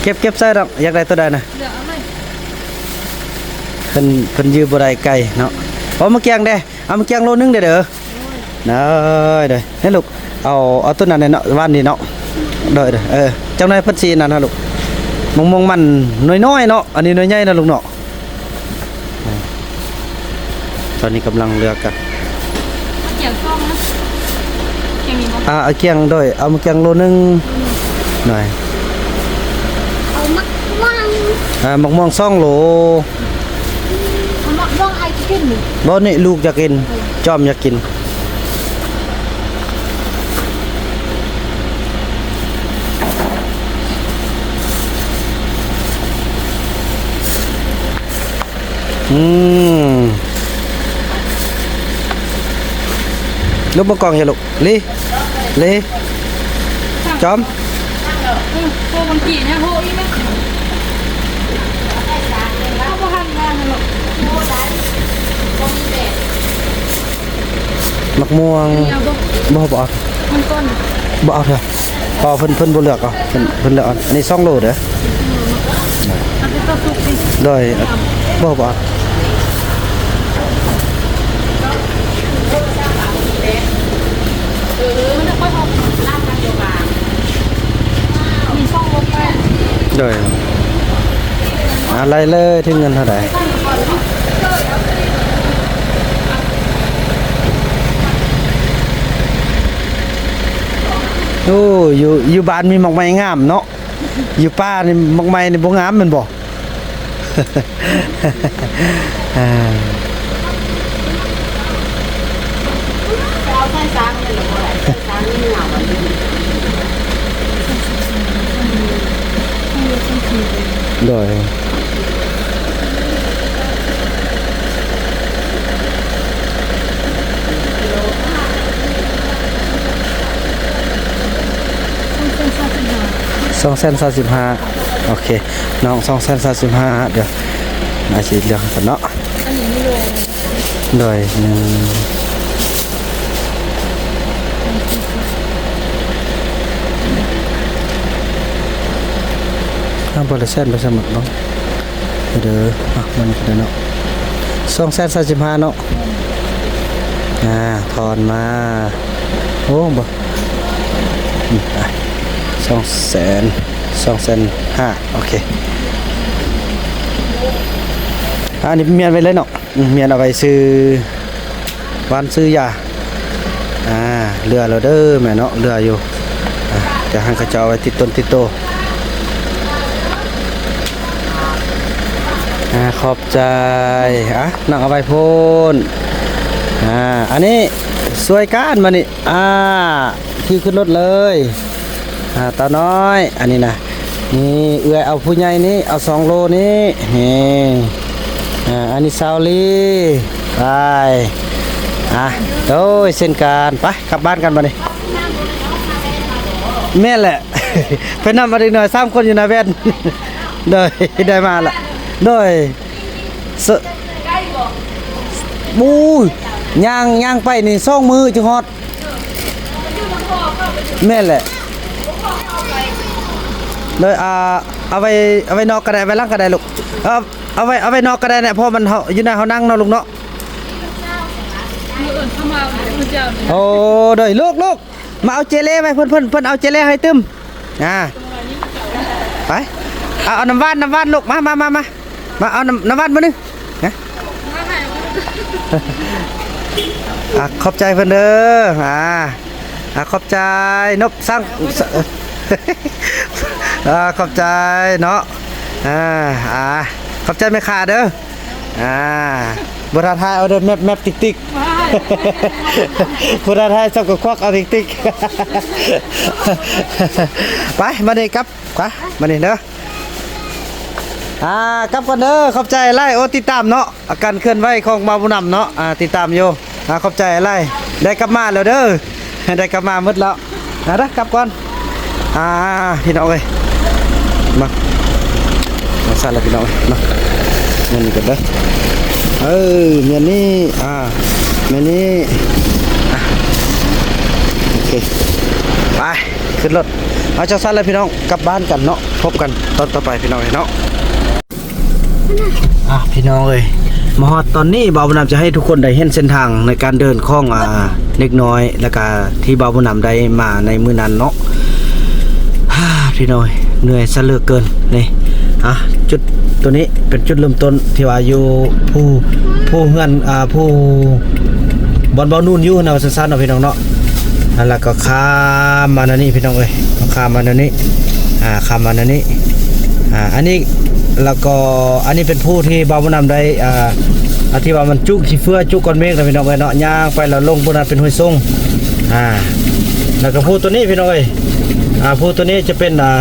ເກັບ ເກັບໃສ່ດອກ ຢາກໄດ້ໂຕໃດນະ ເພິ່ນ ເພິ່ນຢືມບໍ່ໄດ້ໄກເນາະ ເອົາມາກຽງແດ່ ເອົາມາກຽງໂລໜຶ່ງເດີ້ ໂດຍ ໂດຍ ນີ້ລູກ ເອົາ ເອົາໂຕນັ້ນແດ່ເນາະ ຫວ່ານນີ້ເນາະ ໂດຍ ໂດຍ ເອີ ຈັກໜ້ອຍເພິ່ນຊິນັ້ນນະລູກ ມະມ່ວງມັນໜ່ວຍນ້ອຍເນາະ ອັນນີ້ໜ່ວຍໃຫຍ່ນະລູກເນາະ ຕອນນີ້ກຳລັງເລືອກກັນ ເອົາກຽງຊອງນະ ກຽງນີ້ບໍ່ ອ່າ ເອົາກຽງ ໂດຍ ເອົາມາກຽງໂລໜຶ່ງ ໂດຍ ເອົາໝາກມ່ວງ ອ່າ ໝາກມ່ວງສອງໂລ ເອົາໝາກມ່ວງ ອ້າຍຊິກິນນີ້ ບໍ່ ນີ້ລູກຢາກກິນ ເອີ ຈອມຢາກກິນ ອືມ ລົງເບິ່ງກ້ອງເຮັດລູກ ລີ ລີ ຈອມ ໂອ້ ບາງກີ້ນະ ໂອ້ ອີກນະ ເຮົາບໍ່ທັນມາຫັ້ນເນາະ ໝາກມ່ວງ ອັນນີ້ເອົາບໍ່? ບໍ່ ບໍ່ເອົາ ມັນກ່ອນ ບໍ່ເອົາເທື່ອ ເພາະເພິ່ນ ເພິ່ນບໍ່ເລືອກເອົາ ເພິ່ນ ເພິ່ນເລືອກເອົາ ອັນນີ້ສອງໂລເດີ້ ເອົາແຕ່ຕົວສຸກຕິ ໂດຍ ບໍ່ ບໍ່ເອົາ ມີສອງໂລແປດ ໂດຍ ອາ ໄລ່ເລີຍ ຖືເງິນເທົ່າໃດ? ໂອ້ ຢູ່ ຢູ່ບ້ານມີໝາກໄມ້ງາມເນາະ ຢູ່ປ່ານີ້ໝາກໄມ້ນີ້ບໍ່ງາມແມ່ນບໍ່? ເອົາໃສ່ສາງນີ້ລະບໍ່ໄດ້ ໃສ່ສາງນີ້ງາມ ໂດຍ ສອງແສນຊາວສິບຫ້າ ໂອເຄ ນ້ອງ ສອງແສນຊາວສິບຫ້າ ດຽວ ອາ ຊິເລືອກໃຫ້ເພິ່ນເນາະ ອັນນີ້ມີໂລ ໂດຍ ອືມ ເອົາ ບໍ່ລະແສນໄປສະໝັກເນາະ ເດີ ອ່ະ ມັນກໍໄດ້ເນາະ ສອງແສນຊາວສິບຫ້າເນາະ ອ່າ ທອນມາ ໂອ້ ບໍ່ ອືມ ອ່ະ ສອງແສນ ສອງແສນຫ້າ ໂອເຄ ອັນນີ້ມ້ຽນໄວ້ເລີຍເນາະ ອືມ ມ້ຽນເອົາໄວ້ຊື້ຫວ່ານຊື້ຢາ ອ່າ ເຫຼືອແລ້ວເດີແມ່ເນາະ ເຫຼືອຢູ່ ອ່າ ດຽວຫັ້ນເຂົາເຈົ້າເອົາໄວ້ຕິດຕົນຕິດໂຕ ອ່າ ຂອບໃຈ ອ່ະ ນ້ອງເອົາໄວ້ພຸ້ນ ອ່າ ອັນນີ້ຊ່ວຍກັນ ມານີ້ ອ່າ ຖືຂຶ້ນລົດເລີຍ ອ່າ ຕານ້ອຍ ອັນນີ້ນະ ນີ້ ເອື້ອຍເອົາຜູ້ໃຫຍ່ນີ້ ເອົາສອງໂລນີ້ ນີ້ ອ່າ ອັນນີ້ຊາວລີ ໄປ ອ່ະ ໂດຍ ເຊັ່ນກັນ ໄປ ກັບບ້ານກັນບາດນີ້ ແມ່ນແຫຼະ ໄປນຳເອົາເດັກນ້ອຍສາມຄົນຢູ່ໜ້າແວ່ນ ໂດຍ ໄດ້ມາລະ ໂດຍ ສະ ໂອ້ຍ ຍ່າງ ຍ່າງໄປນີ້ສອງມື້ຈຶ່ງຮອດ ແມ່ນແຫຼະ ໂດຍ ອ່າ ເອົາໄວ້ ເອົາໄວ້ນອກກໍໄດ້ ໄວ້ຫຼັງກໍໄດ້ລູກ ເອົາ ເອົາໄວ້ ເອົາໄວ້ນອກກໍໄດ້ແຫຼະ ເພາະມັນ ເຮົາ ຢູ່ໃນເຮົານັ່ງເນາະລູກເນາະ ມື້ອື່ນເຂົາມາເຂົາເຈົ້ານີ້ ໂອ້ ໂດຍ ລູກ ລູກ ມາເອົາເຈເລໄວ້ເພິ່ນ ເພິ່ນ ເພິ່ນເອົາເຈເລໃຫ້ຕື່ມ ອ່າ ໄປ ເອົາ ເອົານ້ຳຫວານ ນ້ຳຫວານລູກ ມາ ມາ ມາ ມາ ມາເອົານ້ຳ ນ້ຳຫວານມາໜຶ່ງນະ ອ່າ ຂອບໃຈເພິ່ນເດີ ອ່າ ອ່າ ຂອບໃຈນົບສັງ ອ່າ ຂອບໃຈເນາະ ອ່າ ອ່າ ຂອບໃຈແມ່ຄ້າເດີ. ອ່າ ບໍ່ທ້າທາຍເອົາເດີ ແມັບໆຕິກໆ ບໍ່ທ້າທາຍຊ້ຳກໍຄວັກເອົາຕິກໆ ໄປ ມານີ້ກັບ ໄປ ມານີ້ເດີ ອ່າ ກັບກ່ອນເດີ ຂອບໃຈຫຼາຍ ໂອ້ ຕິດຕາມເນາະ ອາ ການເຄື່ອນໄຫວຂອງບ່າວບຸນນຳເນາະ ອ່າ ຕິດຕາມຢູ່ ອ່າ ຂອບໃຈຫຼາຍ ໄດ້ກັບມາແລ້ວເດີ ໄດ້ກັບມາໝົດແລ້ວ ອ່າ ເດີ ກັບກ່ອນ ອ່າ ພີ່ນ້ອງເອີຍ ມາ ມາສັ່ນລະພີ່ນ້ອງເອີຍ ມາ ເມືອນີ້ກ່ອນເດີ ເອີ ເມືອນີ້ ອ່າ ເມືອນີ້ ອ່າ ໂອເຄ ໄປ ຂຶ້ນລົດ ເອົາ ຈັ່ງຊັ້ນລະພີ່ນ້ອງ ກັບບ້ານກັນເນາະ ພົບກັນຕອນຕໍ່ໄປພີ່ນ້ອງເອີຍເນາະ. ອ່ະ ພີ່ນ້ອງເອີຍ ມາຮອດຕອນນີ້ ບ່າວບຸນນຳຈະໃຫ້ທຸກຄົນໄດ້ເຫັນເສັ້ນທາງໃນການເດີນຂອງ ອ່າ ເດັກນ້ອຍ ແລ້ວກະທີ່ບ່າວບຸນນຳໄດ້ມາໃນມື້ນັ້ນເນາະ ອ່າ ພີ່ນ້ອງເອີຍ ເໜື່ອຍຊະເຫຼືອເກີນ ນີ້ ອ່ະ ຈຸດໂຕນີ້ເປັນຈຸດເລີ່ມຕົ້ນທີ່ວ່າຢູ່ຜູ້ ຜູ້ເຮືອນ ອ່າ ຜູ້ ບ່ອນບ່າວນູນຢູ່ນະ ວ່າຊັ້ນໆເນາະ ພີ່ນ້ອງເນາະ ອ່າ ແລ້ວກໍຂ້າມມາແນວນີ້ ພີ່ນ້ອງເອີຍ ຂ້າມມາແນວນີ້ ອ່າ ຂ້າມມາແນວນີ້ ອ່າ ອັນນີ້ ແລ້ວກໍອັນນີ້ເປັນພູທີ່ບ່າວບຸນນຳໄດ້ ອ່າ ທີ່ວ່າມັນຈຸຂີ້ເຝື້ອຈຸກ້ອນເມກນະ ພີ່ນ້ອງເອີຍເນາະ ຍ່າງໄປແລ້ວລົງພຸ້ນນະ ເປັນຫ້ວຍຊົງ ອ່າ ແລ້ວກໍພູໂຕນີ້ ພີ່ນ້ອງເອີຍ ອ່າ ພູໂຕນີ້ຈະເປັນ ອ່າ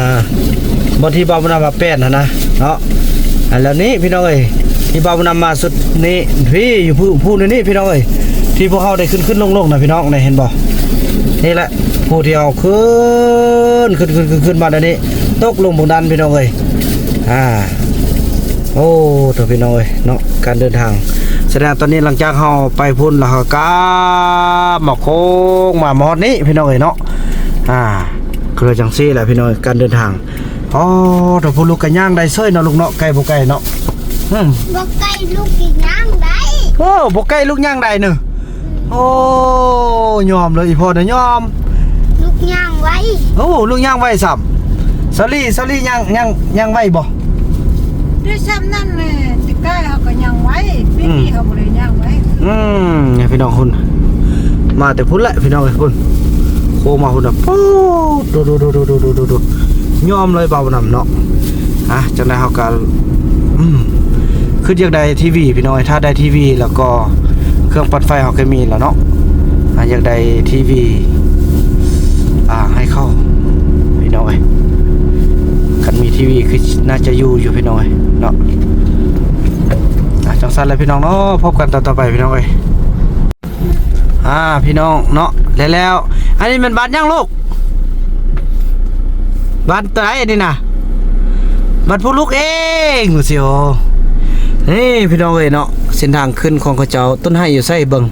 ບ່ອນທີ່ບ່າວບຸນນຳວ່າແປນຫັ້ນນະເນາະ ອ່າ ແລ້ວນີ້ ພີ່ນ້ອງເອີຍ ທີ່ບ່າວບຸນນຳມາສຸດນີ້ ພີ້ ຢູ່ພູ ພູນີ້ ພີ່ນ້ອງເອີຍ ທີ່ພວກເຮົາໄດ້ຂຶ້ນໆລົງໆນະ ພີ່ນ້ອງ ນີ້ເຫັນບໍ່ ນີ້ແຫຼະ ຜູ້ທີ່ເຮົາຂຶ້ນ ຂຶ້ນ ຂຶ້ນ ຂຶ້ນ ຂຶ້ນມາແນວນີ້ ຕົກລົງບາງດັນ ພີ່ນ້ອງເອີຍ ອ່າ ໂອ້ ໂທ້ ພີ່ນ້ອງເອີຍເນາະ ການເດີນທາງ ສະແດງຕອນນີ້ຫຼັງຈາກເຮົາໄປພຸ້ນແລ້ວ ເຮົາກໍມາໂຄ້ງມາ ມາຮອດນີ້ ພີ່ນ້ອງເອີຍເນາະ ອ່າ ກໍເລີຍຈັ່ງຊີ້ແຫຼະ ພີ່ນ້ອງເອີຍ ການເດີນທາງ ອໍ ໂທ້ ຜູ້ລູກກໍຍ່າງໄດ້ເສີຍເນາະ ລູກເນາະ ໄກບໍ່ໄກເນາະ ອືມ ບໍ່ໄກ ລູກກໍຍ່າງໄດ້ ໂອ້ ບໍ່ໄກ ລູກຍ່າງໄດ້ເນາະ. ໂອ້ ຍອມເລີຍ ອີ່ພໍ່ນະຍອມ ລູກຍ່າງໄວ ໂອ້ ລູກຍ່າງໄວຊ້ຳ ສາລີ ສາລີຍ່າງ ຍ່າງ ຍ່າງໄວບໍ່ ໄດ້ຊ້ຳນັ້ນແຫຼະ ແຕ່ກ້າຍເຮົາກໍຍ່າງໄວ ປີນີ້ເຮົາບໍ່ໄດ້ຍ່າງໄວ ອືມ ນີ້ພີ່ນ້ອງ ພຸ້ນ ມາແຕ່ພຸ້ນແຫຼະ ພີ່ນ້ອງເອີຍ ພຸ້ນ ໂຄ້ງມາພຸ້ນນະ ປູດ ໂດ ໂດ ໂດ ຍອມເລີຍ ບ່າວນຳເນາະ ອ່ະ ຈັ່ງໃດເຮົາກໍ ອືມ ຄືຢາກໄດ້ທີວີພີ່ນ້ອງເອີຍ ຖ້າໄດ້ທີວີແລ້ວກໍເຄື່ອງປັ່ນໄຟເຮົາກໍມີແລ້ວເນາະ ອ່າ ຢາກໄດ້ທີວີ ອ່າ ໃຫ້ເຂົາພີ່ນ້ອງເອີຍ ຄັນມີທີວີຄືໜ້າຈະຢູ່ຢູ່ພີ່ນ້ອງເອີຍເນາະ ອ່າ ຈັ່ງຊັ້ນແຫຼະພີ່ນ້ອງເນາະ ພົບກັນຕອນຕໍ່ໄປພີ່ນ້ອງເອີຍ. ອ່າ ພີ່ນ້ອງເນາະ ແລ້ວໆ ອັນນີ້ແມ່ນບ້ານຫຍັງລູກ? ບ້ານໃດອັນນີ້ນະ? ບ້ານພູລຸກເອງ ຊິໂອ ນີ້ພີ່ນ້ອງເອີຍເນາະ ເສັ້ນທາງຂຶ້ນຂອງເຂົາເຈົ້າ ຕົ້ນໄຮຢູ່ໃສເບິ່ງ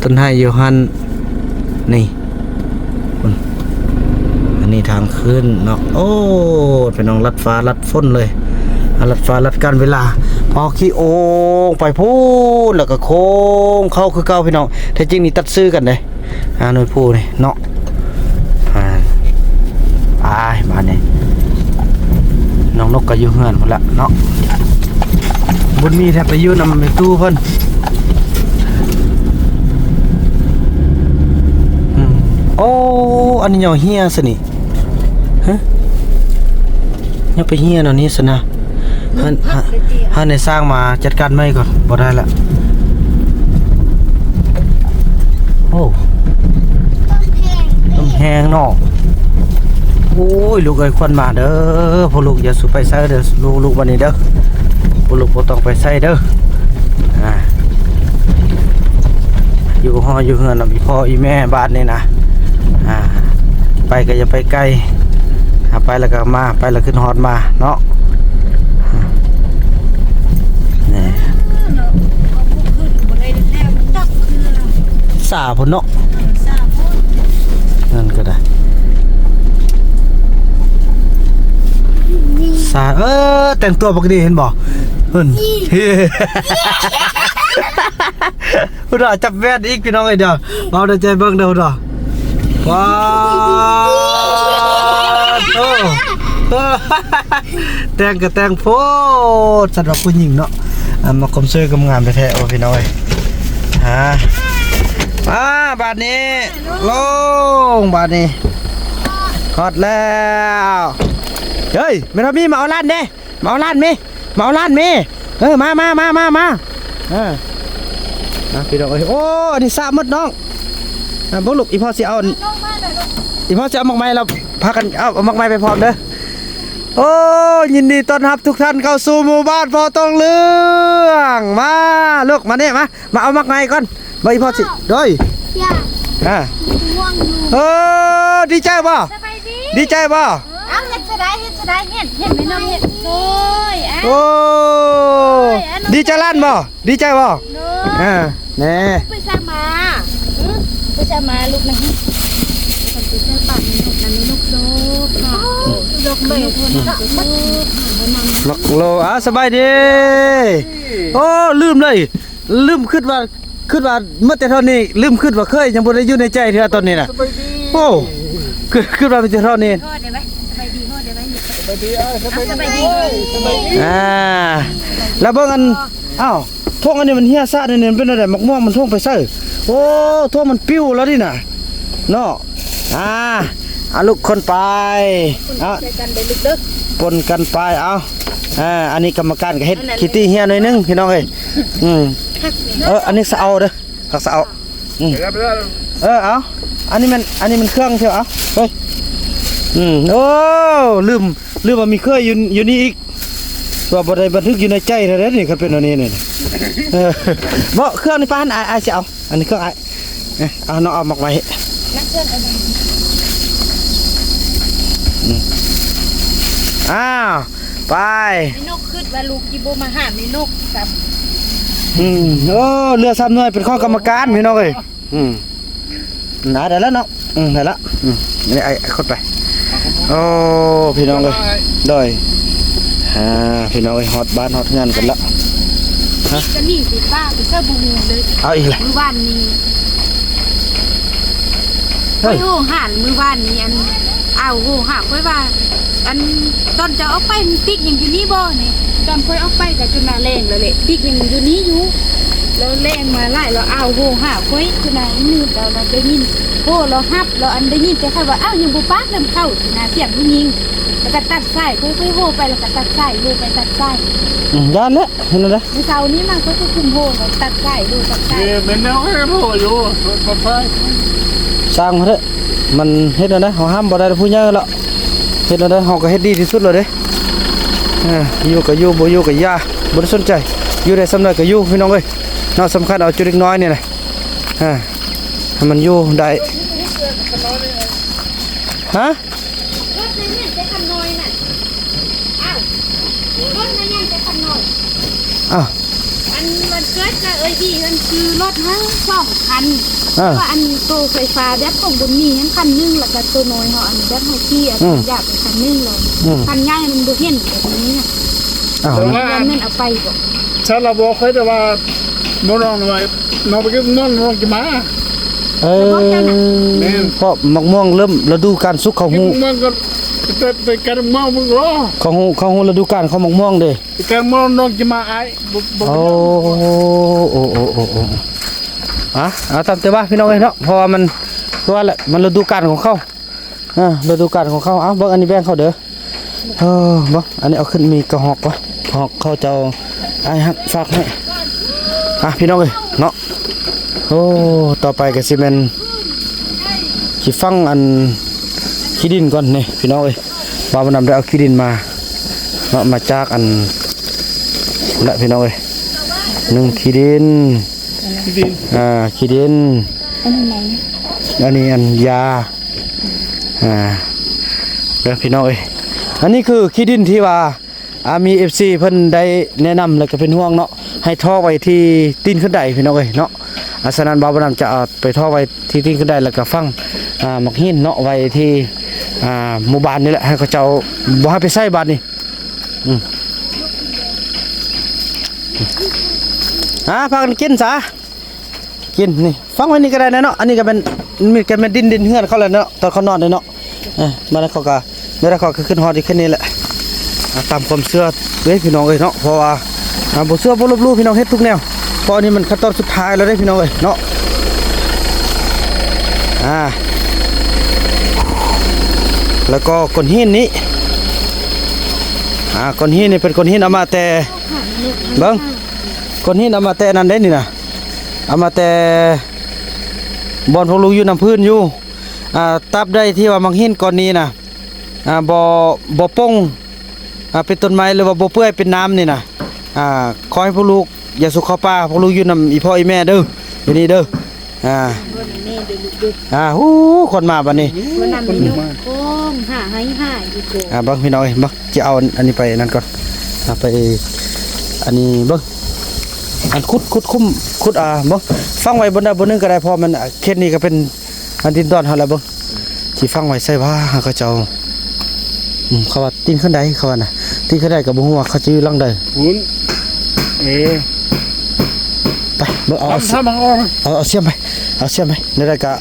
ຕົ້ນໄຮຢູ່ຫັ້ນ ນີ້ ອັນນີ້ທາງຂຶ້ນເນາະ ໂອ້ ພີ່ນ້ອງ ລັດຟ້າລັດ ຝົນເລີຍ ລັດຟ້າລັດການເວລາ ເຮົາຂີ່ໂອ່ງໄປພຸ້ນ ແລ້ວກໍໂຄ້ງເຂົ້າຄືເກົ່າພີ່ນ້ອງ ແທ້ຈິງນີ້ຕັດຊື່ກັນເດ້ ອ່າ ໜ່ວຍພູນີ້ເນາະ ອ່າ ໄປບາດນີ້ ນ້ອງນົກກໍຢູ່ເຮືອນພຸ້ນລະເນາະ ບຸນມີແທ້ໄປຢູ່ນຳແມ່ຕູ້ເພິ່ນ ອືມ ໂອ້ ອັນນີ້ຫຍໍ້ເຫຍຊະນີ້ ຮະ ຍັງໄປເຮຍແນວນີ້ຊັ້ນນະ ຫັ້ນ ຫັ້ນໃຫ້ຊ່າງມາຈັດການໃໝ່ກ່ອນ ບໍ່ໄດ້ລະ ໂອ້ ລົມແຮງເນາະ ໂອ້ຍ ລູກເອີຍ ຄວັນມາເດີ ພໍ່ລູກຢ່າສູ່ໄປໃສເດີ ລູກ ລູກບັດນີ້ເດີ ພໍ່ລູກບໍ່ຕ້ອງໄປໃສເດີ ອ່າ ຢູ່ຫໍຢູ່ເຮືອນນຳອີ່ພໍ່ອີ່ແມ່ບາດນີ້ນະ ອ່າ ໄປກໍຢ່າໄປໄກ ອ່າ ໄປແລ້ວກໍມາ ໄປແລ້ວຂຶ້ນຮອດມາເນາະ ນີ້ ສາພຸ້ນເນາະ ນັ້ນກໍໄດ້ ສາ ເອີ ແຕ່ງຕົວປົກກະຕິເຫັນບໍ່ ເພິ່ນ ພຸ້ນວ່າຈັບແວ່ນອີກພີ່ນ້ອງເອີຍ ດຽວເອົາໃນໃຈເບິ່ງເດີ ພຸ້ນວ່າ ວ້າວ ໂອ້ ແຕ່ງກໍແຕ່ງໂພດ ສຳລັບຜູ້ຍິງເນາະ ອ່າ ມາຄົມສວຍຄວາມງາມແທ້ໆ ໂອ້ ພີ່ນ້ອງເອີຍ ອ່າ ອ່າ ບາດນີ້ລົງ ບາດນີ້ຮອດແລ້ວ ເຮີ້ຍ ແມ່ທອມມີ ມາເອົາຫຼານເດ້ ມາເອົາຫຼານແມ່ ມາເອົາຫຼານແມ່ ເອີ ມາ ມາ ມາ ມາ ມາ ເອີ ອ່ະ ພີ່ນ້ອງເອີຍ ໂອ້ ອັນນີ້ສະໝົດນ້ອງ ອ່ະ ເບິ່ງລູກ ອີ່ພໍ່ຊິເອົາ ອີ່ພໍ່ຊິເອົາໝາກໄມ້ ແລ້ວພາກັນເອົາ ເອົາໝາກໄມ້ໄປພ້ອມເດີ. ໂອ້ ຍິນດີຕ້ອນຮັບທຸກທ່ານເຂົ້າສູ່ໝູ່ບ້ານພໍ່ຕ້ອງເລື່ອງ ມາລູກ ມານີ້ ມາ ມາເອົາໝາກໄມ້ກ່ອນ ມາ ອີ່ພໍ່ຊິ ໂດຍ ອາ ເອີ ດີໃຈບໍ່? ສະບາຍດີ ດີໃຈບໍ່? ເອົາ ເຮັດຊະໄດ ເຮັດຊະໄດ ເຮັດ ເຮັດແມ່ນ້ອງເຮັດ ໂດຍ ເອົາ ໂອ້ ໂດຍ ເອົາ ດີໃຈຫຼານບໍ່? ດີໃຈບໍ່? ໂດຍ ອາ ແນ່ ໄປຊະມາ ໄປຊະມາລູກນະ ໄປໃສ່ປາກແມ່ນົກນະ ແມ່ນົກໂຊກ ດອກໄມ້ ໝາກໂລ ອາ ສະບາຍດີ ໂອ້ ລືມເລີຍ ລືມ ຄິດວ່າ ຄິດວ່າໝົດແຕ່ເທົ່ານີ້ ລືມຄິດວ່າເຄີຍ ຍັງບໍ່ໄດ້ຢູ່ໃນໃຈເທື່ອຕອນນີ້ນະ ສະບາຍດີ ໂອ້ ຄິດ ຄິດວ່າມີແຕ່ເທົ່ານີ້ ຮອດໄດ້ໄວ ສະບາຍດີ ຮອດໄດ້ໄວ ສະບາຍດີ ເອີ ສະບາຍດີ ສະບາຍດີ ອາ ແລ້ວເບິ່ງອັນ ອ້າວ ທົ່ງອັນນີ້ມັນເຫ່ຍຊະນີ້ ມັນເປັນແນວໃດ? ໝາກມ່ວງມັນທົ່ງໄປໃສ? ໂອ້ ທົ່ງມັນປິວແລ້ວນີ້ນະ ເນາະ ອາ ເອົາລູກຄົນໄປ ເອົາ ປົນກັນໄປ ເອົາ ອາ ອັນນີ້ກຳມະການກໍເຮັດຂີ້ຕີເຫ່ຍໜ້ອຍໜຶ່ງ ພີ່ນ້ອງເອີຍ ອືມ ເອີ ອັນນີ້ສະເອົາເດີ ຜັກສະເອົາ ອືມ ເອີ ເອົາ ອັນນີ້ມັນ ອັນນີ້ມັນເຄື່ອງເທວ ເອົາ ເຮີ້ຍ ອືມ ໂອ້ ລືມ ລືມວ່າມີເຄື່ອງຢູ່ ຢູ່ນີ້ອີກ ວ່າບໍ່ໄດ້ບັນທຶກຢູ່ໃນໃຈແທ້ໆນີ້ ຄັນເປັນອັນນີ້ນີ້ ເອີ ບໍ່ ເຄື່ອງນີ້ປານ ອ້າຍ ອ້າຍຊິເອົາ ອັນນີ້ເຄື່ອງອ້າຍ ເອີ ເອົາເນາະ ເອົາໝາກໄວ້ ອືມ ອ້າວ ໄປ ແມ່ນົກຄິດວ່າລູກຊິບໍ່ມາຫາແມ່ນົກຊ້ຳ ອືມ ໂອ້ ເຫຼືອສາມໜ່ວຍເປັນຂອງກຳມະການ ພີ່ນ້ອງເອີຍ ອືມ ນາ ໄດ້ແລ້ວເນາະ ອືມ ໄດ້ລະ ອືມ ນີ້ອ້າຍ ອ້າຍຄົດໄປ ໂອ້ ພີ່ນ້ອງເອີຍ ໂດຍ ອ່າ ພີ່ນ້ອງເອີຍ ຮອດບ້ານຮອດເຮືອນກັນລະ ຮະ ກະໜີໄປປ່າໄປໃສບໍ່ຮູ້ເລີຍ ເອົາອີກແລ້ວ ມື້ວານນີ້ ເຮີ້ຍ ຂ້ອຍໂທຫາມື້ວານນີ້ ອັນ ອ້າວ ໂທຫາຂ້ອຍວ່າ ອັນ ຕອນເຈົ້າອອກໄປມັນຕິກຫຍັງຢູ່ນີ້ບໍ່ນີ້ ຕອນຂ້ອຍອອກໄປກະຈົນວ່າແລງແລ້ວແຫຼະ ຕິກຫຍັງຢູ່ນີ້ຢູ່ ແລ້ວແລງມາຫຼາຍ ແລ້ວອ້າວໂທຫາຂ້ອຍ ຄືນາງມືດ ແລ້ວໄດ້ຍິນໂທ ແລ້ວຮັບ ແລ້ວອັນໄດ້ຍິນແຕ່ຂ້ອຍວ່າ ອ້າວ ຍັງບໍ່ປາກນຳເຂົາ ນາ ສຽງຜູ້ຍິງ ແລ້ວກະຕັດສາຍ ຂ້ອຍ ຂ້ອຍໂທໄປ ແລ້ວກະຕັດສາຍ ໂທໄປຕັດສາຍ ອືມ ຢ້ານແຫຼະ ເຮັດແນວໃດ ມື້ເຊົ້ານີ້ມາຂ້ອຍກໍຄຸມໂທ ແລ້ວຕັດສາຍ ໂທຕັດສາຍ ເອີ ແມ່ນແນວໃຫ້ໂທຢູ່ ຕັດສາຍ ຊ່າງມັນເຖາະ ມັນເຮັດແນວໃດ ເຮົາຫ້າມບໍ່ໄດ້ ຜູ້ໃຫຍ່ແລ້ວ ເຮັດແນວໃດ ເຮົາກໍເຮັດດີທີ່ສຸດແລ້ວເດ້ ເອີ ຢູ່ກໍຢູ່ ບໍ່ຢູ່ກໍຢ່າ ບໍ່ໄດ້ສົນໃຈ ຢູ່ໄດ້ສ່ຳໃດກໍຢູ່ ພີ່ນ້ອງເອີຍ ເນາະ ສຳຄັນເອົາຈຸເດັກນ້ອຍນີ້ແຫຼະ ເອີ ໃຫ້ມັນຢູ່ໄດ້ ຮະ? ລົດນັ້ນຍັງແຕ່ຄັນນ້ອຍນະ ອ້າວ ລົດນັ້ນຍັງແຕ່ຄັນນ້ອຍ ອ້າວ ອັນວັນເກີດກະເອີຍດີຫັ້ນຊື້ລົດໃຫ້ສອງຄັນ ອ່າ ວ່າອັນໂຕໄຟຟ້າແບບຂອງບຸນມີຫັ້ນຄັນໜຶ່ງ ແລ້ວກະໂຕນ້ອຍເຮົາອັນແບບເຮົາຂີ່ອັນ ອືມ ຢາກໄປຄັນໜຶ່ງແລ້ວ ອືມ ຄັນໃຫຍ່ມັນບໍ່ເຫັນແບບນີ້ນະ ອ້າວ ແຕ່ວ່າ ແມ່ນເອົາໄປບໍ່? ຊາລາວບໍ່ຄ່ອຍ ແຕ່ວ່ານ້ອງໆ ນ້ອງໄປກັບນ້ອງໆ ຈະມາ ເອີ ແມ່ນ ເພາະໝາກມ່ວງເລີ່ມລະດູການສຸກ ເຂົາຮູ້ ໝາກມ່ວງກໍ ແຕ່ ແຕ່ການໝາກມ່ວງເບິ່ງເນາະ ເຂົາຮູ້ ເຂົາຮູ້ລະດູການຂອງໝາກມ່ວງເດ້ ແຕ່ການໝາກມ່ວງນ້ອງຈະມາອ້າຍ ບໍ່ ບໍ່ ໂອ້ ໂອ້ ໂອ້ ໂອ້ ອາ ເອົາຕາມແຕ່ວ່າ ພີ່ນ້ອງເອີຍເນາະ ເພາະວ່າມັນ ຄືວ່າແຫຼະ ມັນລະດູການຂອງເຂົາ ອ່າ ລະດູການຂອງເຂົາ ເອົາ ເບິ່ງອັນນີ້ແບ່ງເຂົາເດີ ເອີ ເບິ່ງ ອັນນີ້ເອົາຂຶ້ນ ມີກະຮອກວະ ກະຮອກເຂົາເຈົ້າ ອ້າຍຮັກຝາກໃຫ້ ອ່ະ ພີ່ນ້ອງເອີຍເນາະ ໂອ້ ຕໍ່ໄປກໍຊິແມ່ນຊິຝັງອັນຂີ້ດິນກ່ອນນີ້ ພີ່ນ້ອງເອີຍ ບ່າວບຸນນຳໄດ້ເອົາຂີ້ດິນມາເນາະ ມາຈາກອັນ ລະ ພີ່ນ້ອງເອີຍ ໜຶ່ງ ຂີ້ດິນ ຂີ້ດິນ ອ່າ ຂີ້ດິນ ອັນນີ້ ອັນນີ້ ອັນຢາ ອ່າ ເດີພີ່ນ້ອງເອີຍ ອັນນີ້ຄືຂີ້ດິນທີ່ວ່າ ອ່າ ມີເອັຟຊີເພິ່ນໄດ້ແນະນຳ ແລ້ວກໍເປັນຫ່ວງເນາະ ໃຫ້ທໍ່ໄວ້ທີ່ຕີນຂຶ້ນໄດພີ່ນ້ອງເອີຍເນາະ ອ່າ ສະນັ້ນ ບ່າວບຸນນຳຈະເອົາໄປທໍ່ໄວ້ທີ່ຕີນຂຶ້ນໄດ ແລ້ວກໍຝັງ ອ່າ ໝາກຫີນເນາະ ໄວ້ທີ່ ອ່າ ໝູ່ບ້ານນີ້ແຫຼະ ໃຫ້ເຂົາເຈົ້າບໍ່ໃຫ້ໄປໃສບາດນີ້ ອືມ ອ່າ ພາກັນກິນຊະ. ກິນນີ້ ຝັງໄວ້ນີ້ກໍໄດ້ນະເນາະ ອັນນີ້ກໍແມ່ນ ມີ ກໍແມ່ນດິນ ດິນເຮືອນເຂົາແຫຼະເນາະ ຕອນເຂົານອນເດ້ເນາະ ເອີ ມາແລ້ວເຂົາກໍ ແລ້ວເຂົາກໍຂຶ້ນຮອດຢູ່ແຄ່ນີ້ແຫຼະ ອ່າ ຕາມຄວາມເຊື່ອເດ້ພີ່ນ້ອງເອີຍເນາະ ເພາະວ່າ ອ່າ ບໍ່ເຊື່ອບໍ່ລົບຫຼູ່ພີ່ນ້ອງ ເຮັດທຸກແນວ ເພາະອັນນີ້ມັນຂັ້ນຕອນສຸດທ້າຍແລ້ວເດ້ພີ່ນ້ອງເອີຍເນາະ ອ່າ ແລ້ວກໍກ້ອນຫີນນີ້ ອ່າ ກ້ອນຫີນນີ້ເປັນກ້ອນຫີນເອົາມາແຕ່ ເບິ່ງ ກ້ອນຫີນເອົາມາແຕ່ນັ້ນເດ້ນີ້ນະ ເອົາມາແຕ່ບ່ອນພວກລູກຢູ່ນຳພື້ນຢູ່. ອ່າ ຕາບໃດທີ່ວ່າໝາກຫີນກ້ອນນີ້ນະ ອ່າ ບໍ່ ບໍ່ປົ່ງ ອ່າ ເປັນຕົ້ນໄມ້ ຫຼືວ່າບໍ່ເປື່ອຍເປັນນ້ຳນີ້ນະ ອ່າ ຂໍໃຫ້ພວກລູກຢ່າສູ່ເຂົ້າປ່າ ພວກລູກຢູ່ນຳອີ່ພໍ່ອີ່ແມ່ເດີ ຢູ່ນີ້ເດີ. ອ່າ ແມ່ເດີລູກເດີ ອ່າ ຫູ ຄົນມາບັດນີ້ ຄົນນຳນີ້ລູກໂອ້ ຫາໃຫ້ຫາຢູ່ໂກ ອ່າ ເບິ່ງພີ່ນ້ອງເອີຍ ເບິ່ງ ຈະເອົາອັນນີ້ໄປນັ້ນກ່ອນ ເອົາໄປ ອັນນີ້ເບິ່ງ ອັນຂຸດ ຂຸດຂຸມ ຂຸດ ອ່າ ເບິ່ງ ຝັງໄວ້ບ່ອນໃດບ່ອນໜຶ່ງກໍໄດ້ ເພາະມັນ ອ່າ ເຂດນີ້ກໍເປັນ ອັນດິນດອນເຮົາລະເບິ່ງ ທີ່ຝັງໄວ້ໃສ່ວ່າ ເຂົາເຈົ້າ ອືມ ເຂົາວ່າຕີນຄັນໄດ ເຂົາວ່ານະ ຕີນຄັນໄດກໍບໍ່ຮູ້ວ່າເຂົາຈະຢູ່ຫຼັງໃດ ພຸ້ນ ເອ ໄປ ເບິ່ງ ເອົາ ເອົາ ເອົາ ເອົາສຽມໄປ ເອົາສຽມໄປ ແນວໃດກໍ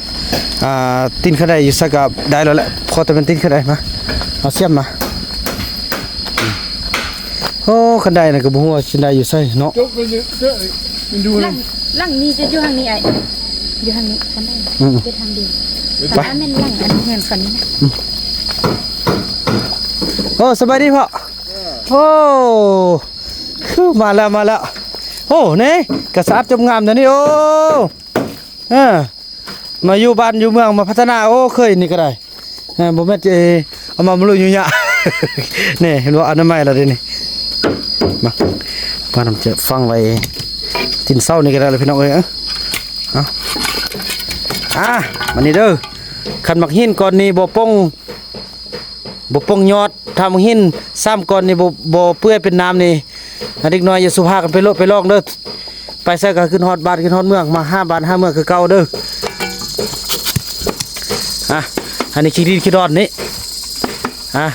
ອ່າ ຕີນຄັນໄດຢູ່ໃສກໍໄດ້ແລ້ວແຫຼະ ຂໍແຕ່ແມ່ນຕີນຄັນໄດ ມາ ເອົາສຽມມາ ໂອ້ ຄັນໄດນະກໍບໍ່ຮູ້ວ່າຊິໄດ້ຢູ່ໃສເນາະ ຈົກໄປເດີ ມັນຢູ່ ຫຼັງ ຫຼັງນີ້ຈະຢູ່ທາງນີ້ອ້າຍ ຢູ່ທາງນີ້ ຄັນໄດ ອືມ ເຮັດທາງເດີ ໄປ ຄັນໄດແມ່ນຫຼັງອັນເຮືອນເຂົານີ້ນະ ອືມ ໂອ້ ສະບາຍດີພໍ່ ໂອ້ ຄືມາແລ້ວ ມາແລ້ວ ໂອ້ ນີ້ກະສະອາດຈົບງາມແນວນີ້ ໂອ້ ເອີ ມາຢູ່ບ້ານຢູ່ເມືອງ ມາພັດທະນາ ໂອ້ ເຄີຍນີ້ກໍໄດ້ ເອີ ບໍ່ແມ່ນຈະເອົາມາມະລຸຍຫຍຸ້ງຍາກ ນີ້ ເຫັນບໍ່ ອະນາໄມແລ້ວເດນີ້ ມາ ມານຳຈະຝັງໄວ້ຕີນເສົານີ້ກໍໄດ້ລະພີ່ນ້ອງເອີຍ ເອົາ ອ່າ ມານີ້ເດີ ຄັນໝາກຫີນກ້ອນນີ້ບໍ່ປົ່ງ ບໍ່ປົ່ງຍອດ ຖ້າໝາກຫີນສາມກ້ອນນີ້ບໍ່ ບໍ່ເປື່ອຍເປັນນ້ຳນີ້ ເດັກນ້ອຍຢ່າສູ່ພາກັນໄປໂລດໄປລອງເດີ ໄປໃສກໍຂຶ້ນຮອດບ້ານຂຶ້ນຮອດເມືອງ ມາຫາບ້ານຫາເມືອງຄືເກົ່າເດີ ອ່ະ ອັນນີ້ຂີ້ດິນຂີ້ດອນນີ້ ອ່ະ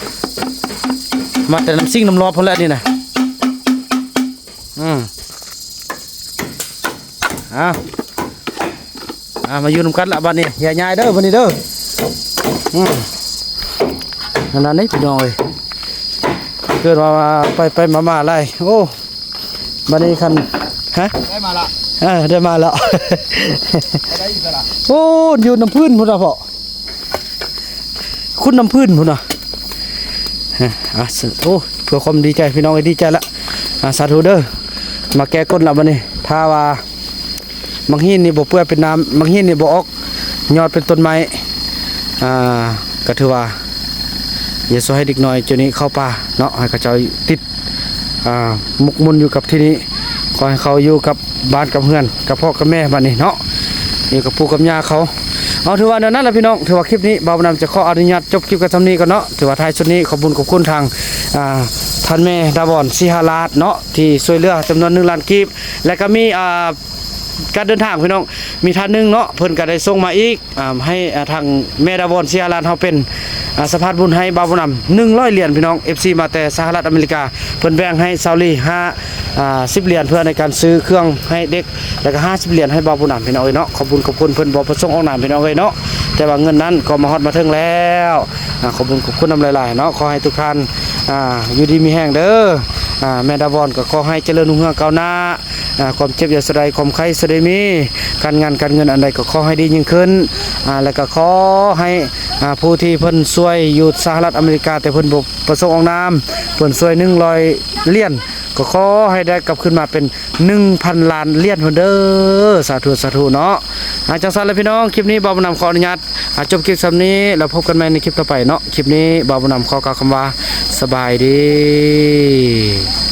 ມາແຕ່ນ້ຳຊິງນ້ຳລອບພຸ້ນແຫຼະນີ້ນະ ອືມ ເອົາ ອ່າ ມາຢູ່ນຳກັນລະບັດນີ້ ຢ່າຍ້າຍເດີບັດນີ້ເດີ ອືມ ອັນນັ້ນເດ້ພີ່ນ້ອງເອີຍ ເກີດວ່າໄປໆມາໆຫຼາຍ ໂອ້ ບັດນີ້ຄັນ ຮະ ໄດ້ມາລະ ເອີ ໄດ້ມາແລ້ວ ໄດ້ອີກລະ ໂອ້ ຢູ່ນຳພື້ນພຸ້ນລະພໍ່ ຂຸດນຳພື້ນພຸ້ນນະ ອ່າ ໂອ້ ເພື່ອຄວາມດີໃຈ ພີ່ນ້ອງເອີຍ ດີໃຈລະ ອ່າ ສາທຸເດີ ມາແກ້ກົ້ນລະບັດນີ້ ຖ້າວ່າໝາກຫີນນີ້ບໍ່ເປື່ອຍເປັນນ້ຳ ໝາກຫີນນີ້ບໍ່ອອກຍອດເປັນຕົ້ນໄມ້ ອ່າ ກໍຖືວ່າ ຢ່າຊ່ວຍໃຫ້ເດັກນ້ອຍຈຸນີ້ເຂົ້າປ່າເນາະ ໃຫ້ເຂົາເຈົ້າຕິດ ອ່າ ໝົກໝຸ່ນຢູ່ກັບທີ່ນີ້ ຂໍໃຫ້ເຂົາຢູ່ກັບບ້ານກັບເຮືອນ ກັບພໍ່ກັບແມ່ບັດນີ້ເນາະ ຢູ່ກັບປູ່ກັບຍ່າເຂົາ. ເອົາ ຖືວ່າແນວນັ້ນລະພີ່ນ້ອງ ຖືວ່າຄລິບນີ້ບ່າວບຸນນຳຈະຂໍອະນຸຍາດຈົບຄລິບກັນສ່ຳນີ້ກ່ອນເນາະ. ຖືວ່າທ້າຍສຸດນີ້ຂອບບຸນຂອບຄຸນທາງ ອ່າ ທ່ານແມ່ດາວອນ ສີຫາລາດເນາະ ທີ່ຊ່ວຍເຫຼືອຈຳນວນໜຶ່ງລ້ານກີບ ແລະກໍມີ ອ່າ ການເດີນທາງພີ່ນ້ອງ ມີທ່ານໜຶ່ງເນາະ ເພິ່ນກໍໄດ້ສົ່ງມາອີກ ອ່າ ໃຫ້ ອ່າ ທາງແມ່ດາວອນ ສີຫາລາດເຮົາເປັນ ອ່າ ສະພານບຸນໃຫ້ບ່າວບຸນນຳ ໜຶ່ງຮ້ອຍຫຼຽນພີ່ນ້ອງ ເອັຟຊີ ມາແຕ່ສະຫະລັດອາເມລິກາ ເພິ່ນແບ່ງໃຫ້ຊາວລີ ຫ້າ ອ່າ ສິບຫຼຽນ ເພື່ອໃນການຊື້ເຄື່ອງໃຫ້ເດັກ ແລ້ວກໍຫ້າສິບຫຼຽນໃຫ້ບ່າວບຸນນຳພີ່ນ້ອງເອີຍເນາະ. ຂອບບຸນຂອບຄຸນເພິ່ນ ບໍ່ປະສົງອອກນາມພີ່ນ້ອງເອີຍເນາະ ແຕ່ວ່າເງິນນັ້ນກໍມາຮອດມາເຖິງແລ້ວ ອ່າ ຂອບບຸນຂອບຄຸນນຳຫຼາຍໆເນາະ. ຂໍໃຫ້ທຸກທ່ານ ອ່າ ຢູ່ດີມີແຮງເດີ ອ່າ ແມ່ດາວອນກໍຂໍໃຫ້ຈະເລີນຮຸ່ງເຮືອງກ້າວໜ້າ ອ່າ ຄວາມເຈັບຢ່າສູ່ໄດ້ ຄວາມໄຂ້ຢ່າສູ່ໄດ້ມີ ການງານການເງິນອັນໃດກໍຂໍໃຫ້ດີຍິ່ງຂຶ້ນ ອ່າ ແລ້ວກໍຂໍໃຫ້ ອ່າ ຜູ້ທີ່ເພິ່ນຊ່ວຍຢູ່ສະຫະລັດອາເມລິກາ ແຕ່ເພິ່ນບໍ່ປະສົງອອກນາມ ເພິ່ນຊ່ວຍໜຶ່ງຮ້ອຍຫຼຽນ ກໍຂໍໃຫ້ໄດ້ກັບຄືນມາເປັນໜຶ່ງພັນລ້ານຫຼຽນພຸ້ນເດີ. ສາທຸ ສາທຸເນາະ. ອ່າ ຈັ່ງຊັ້ນລະພີ່ນ້ອງ ຄລິບນີ້ບ່າວບຸນນຳຂໍອະນຸຍາດ ອ່າ ຈົບຄລິບສ່ຳນີ້ ແລ້ວພົບກັນໃໝ່ໃນຄລິບຕໍ່ໄປເນາະ. ຄລິບນີ້ບ່າວບຸນນຳຂໍກ່າວຄຳວ່າ ສະບາຍດີ.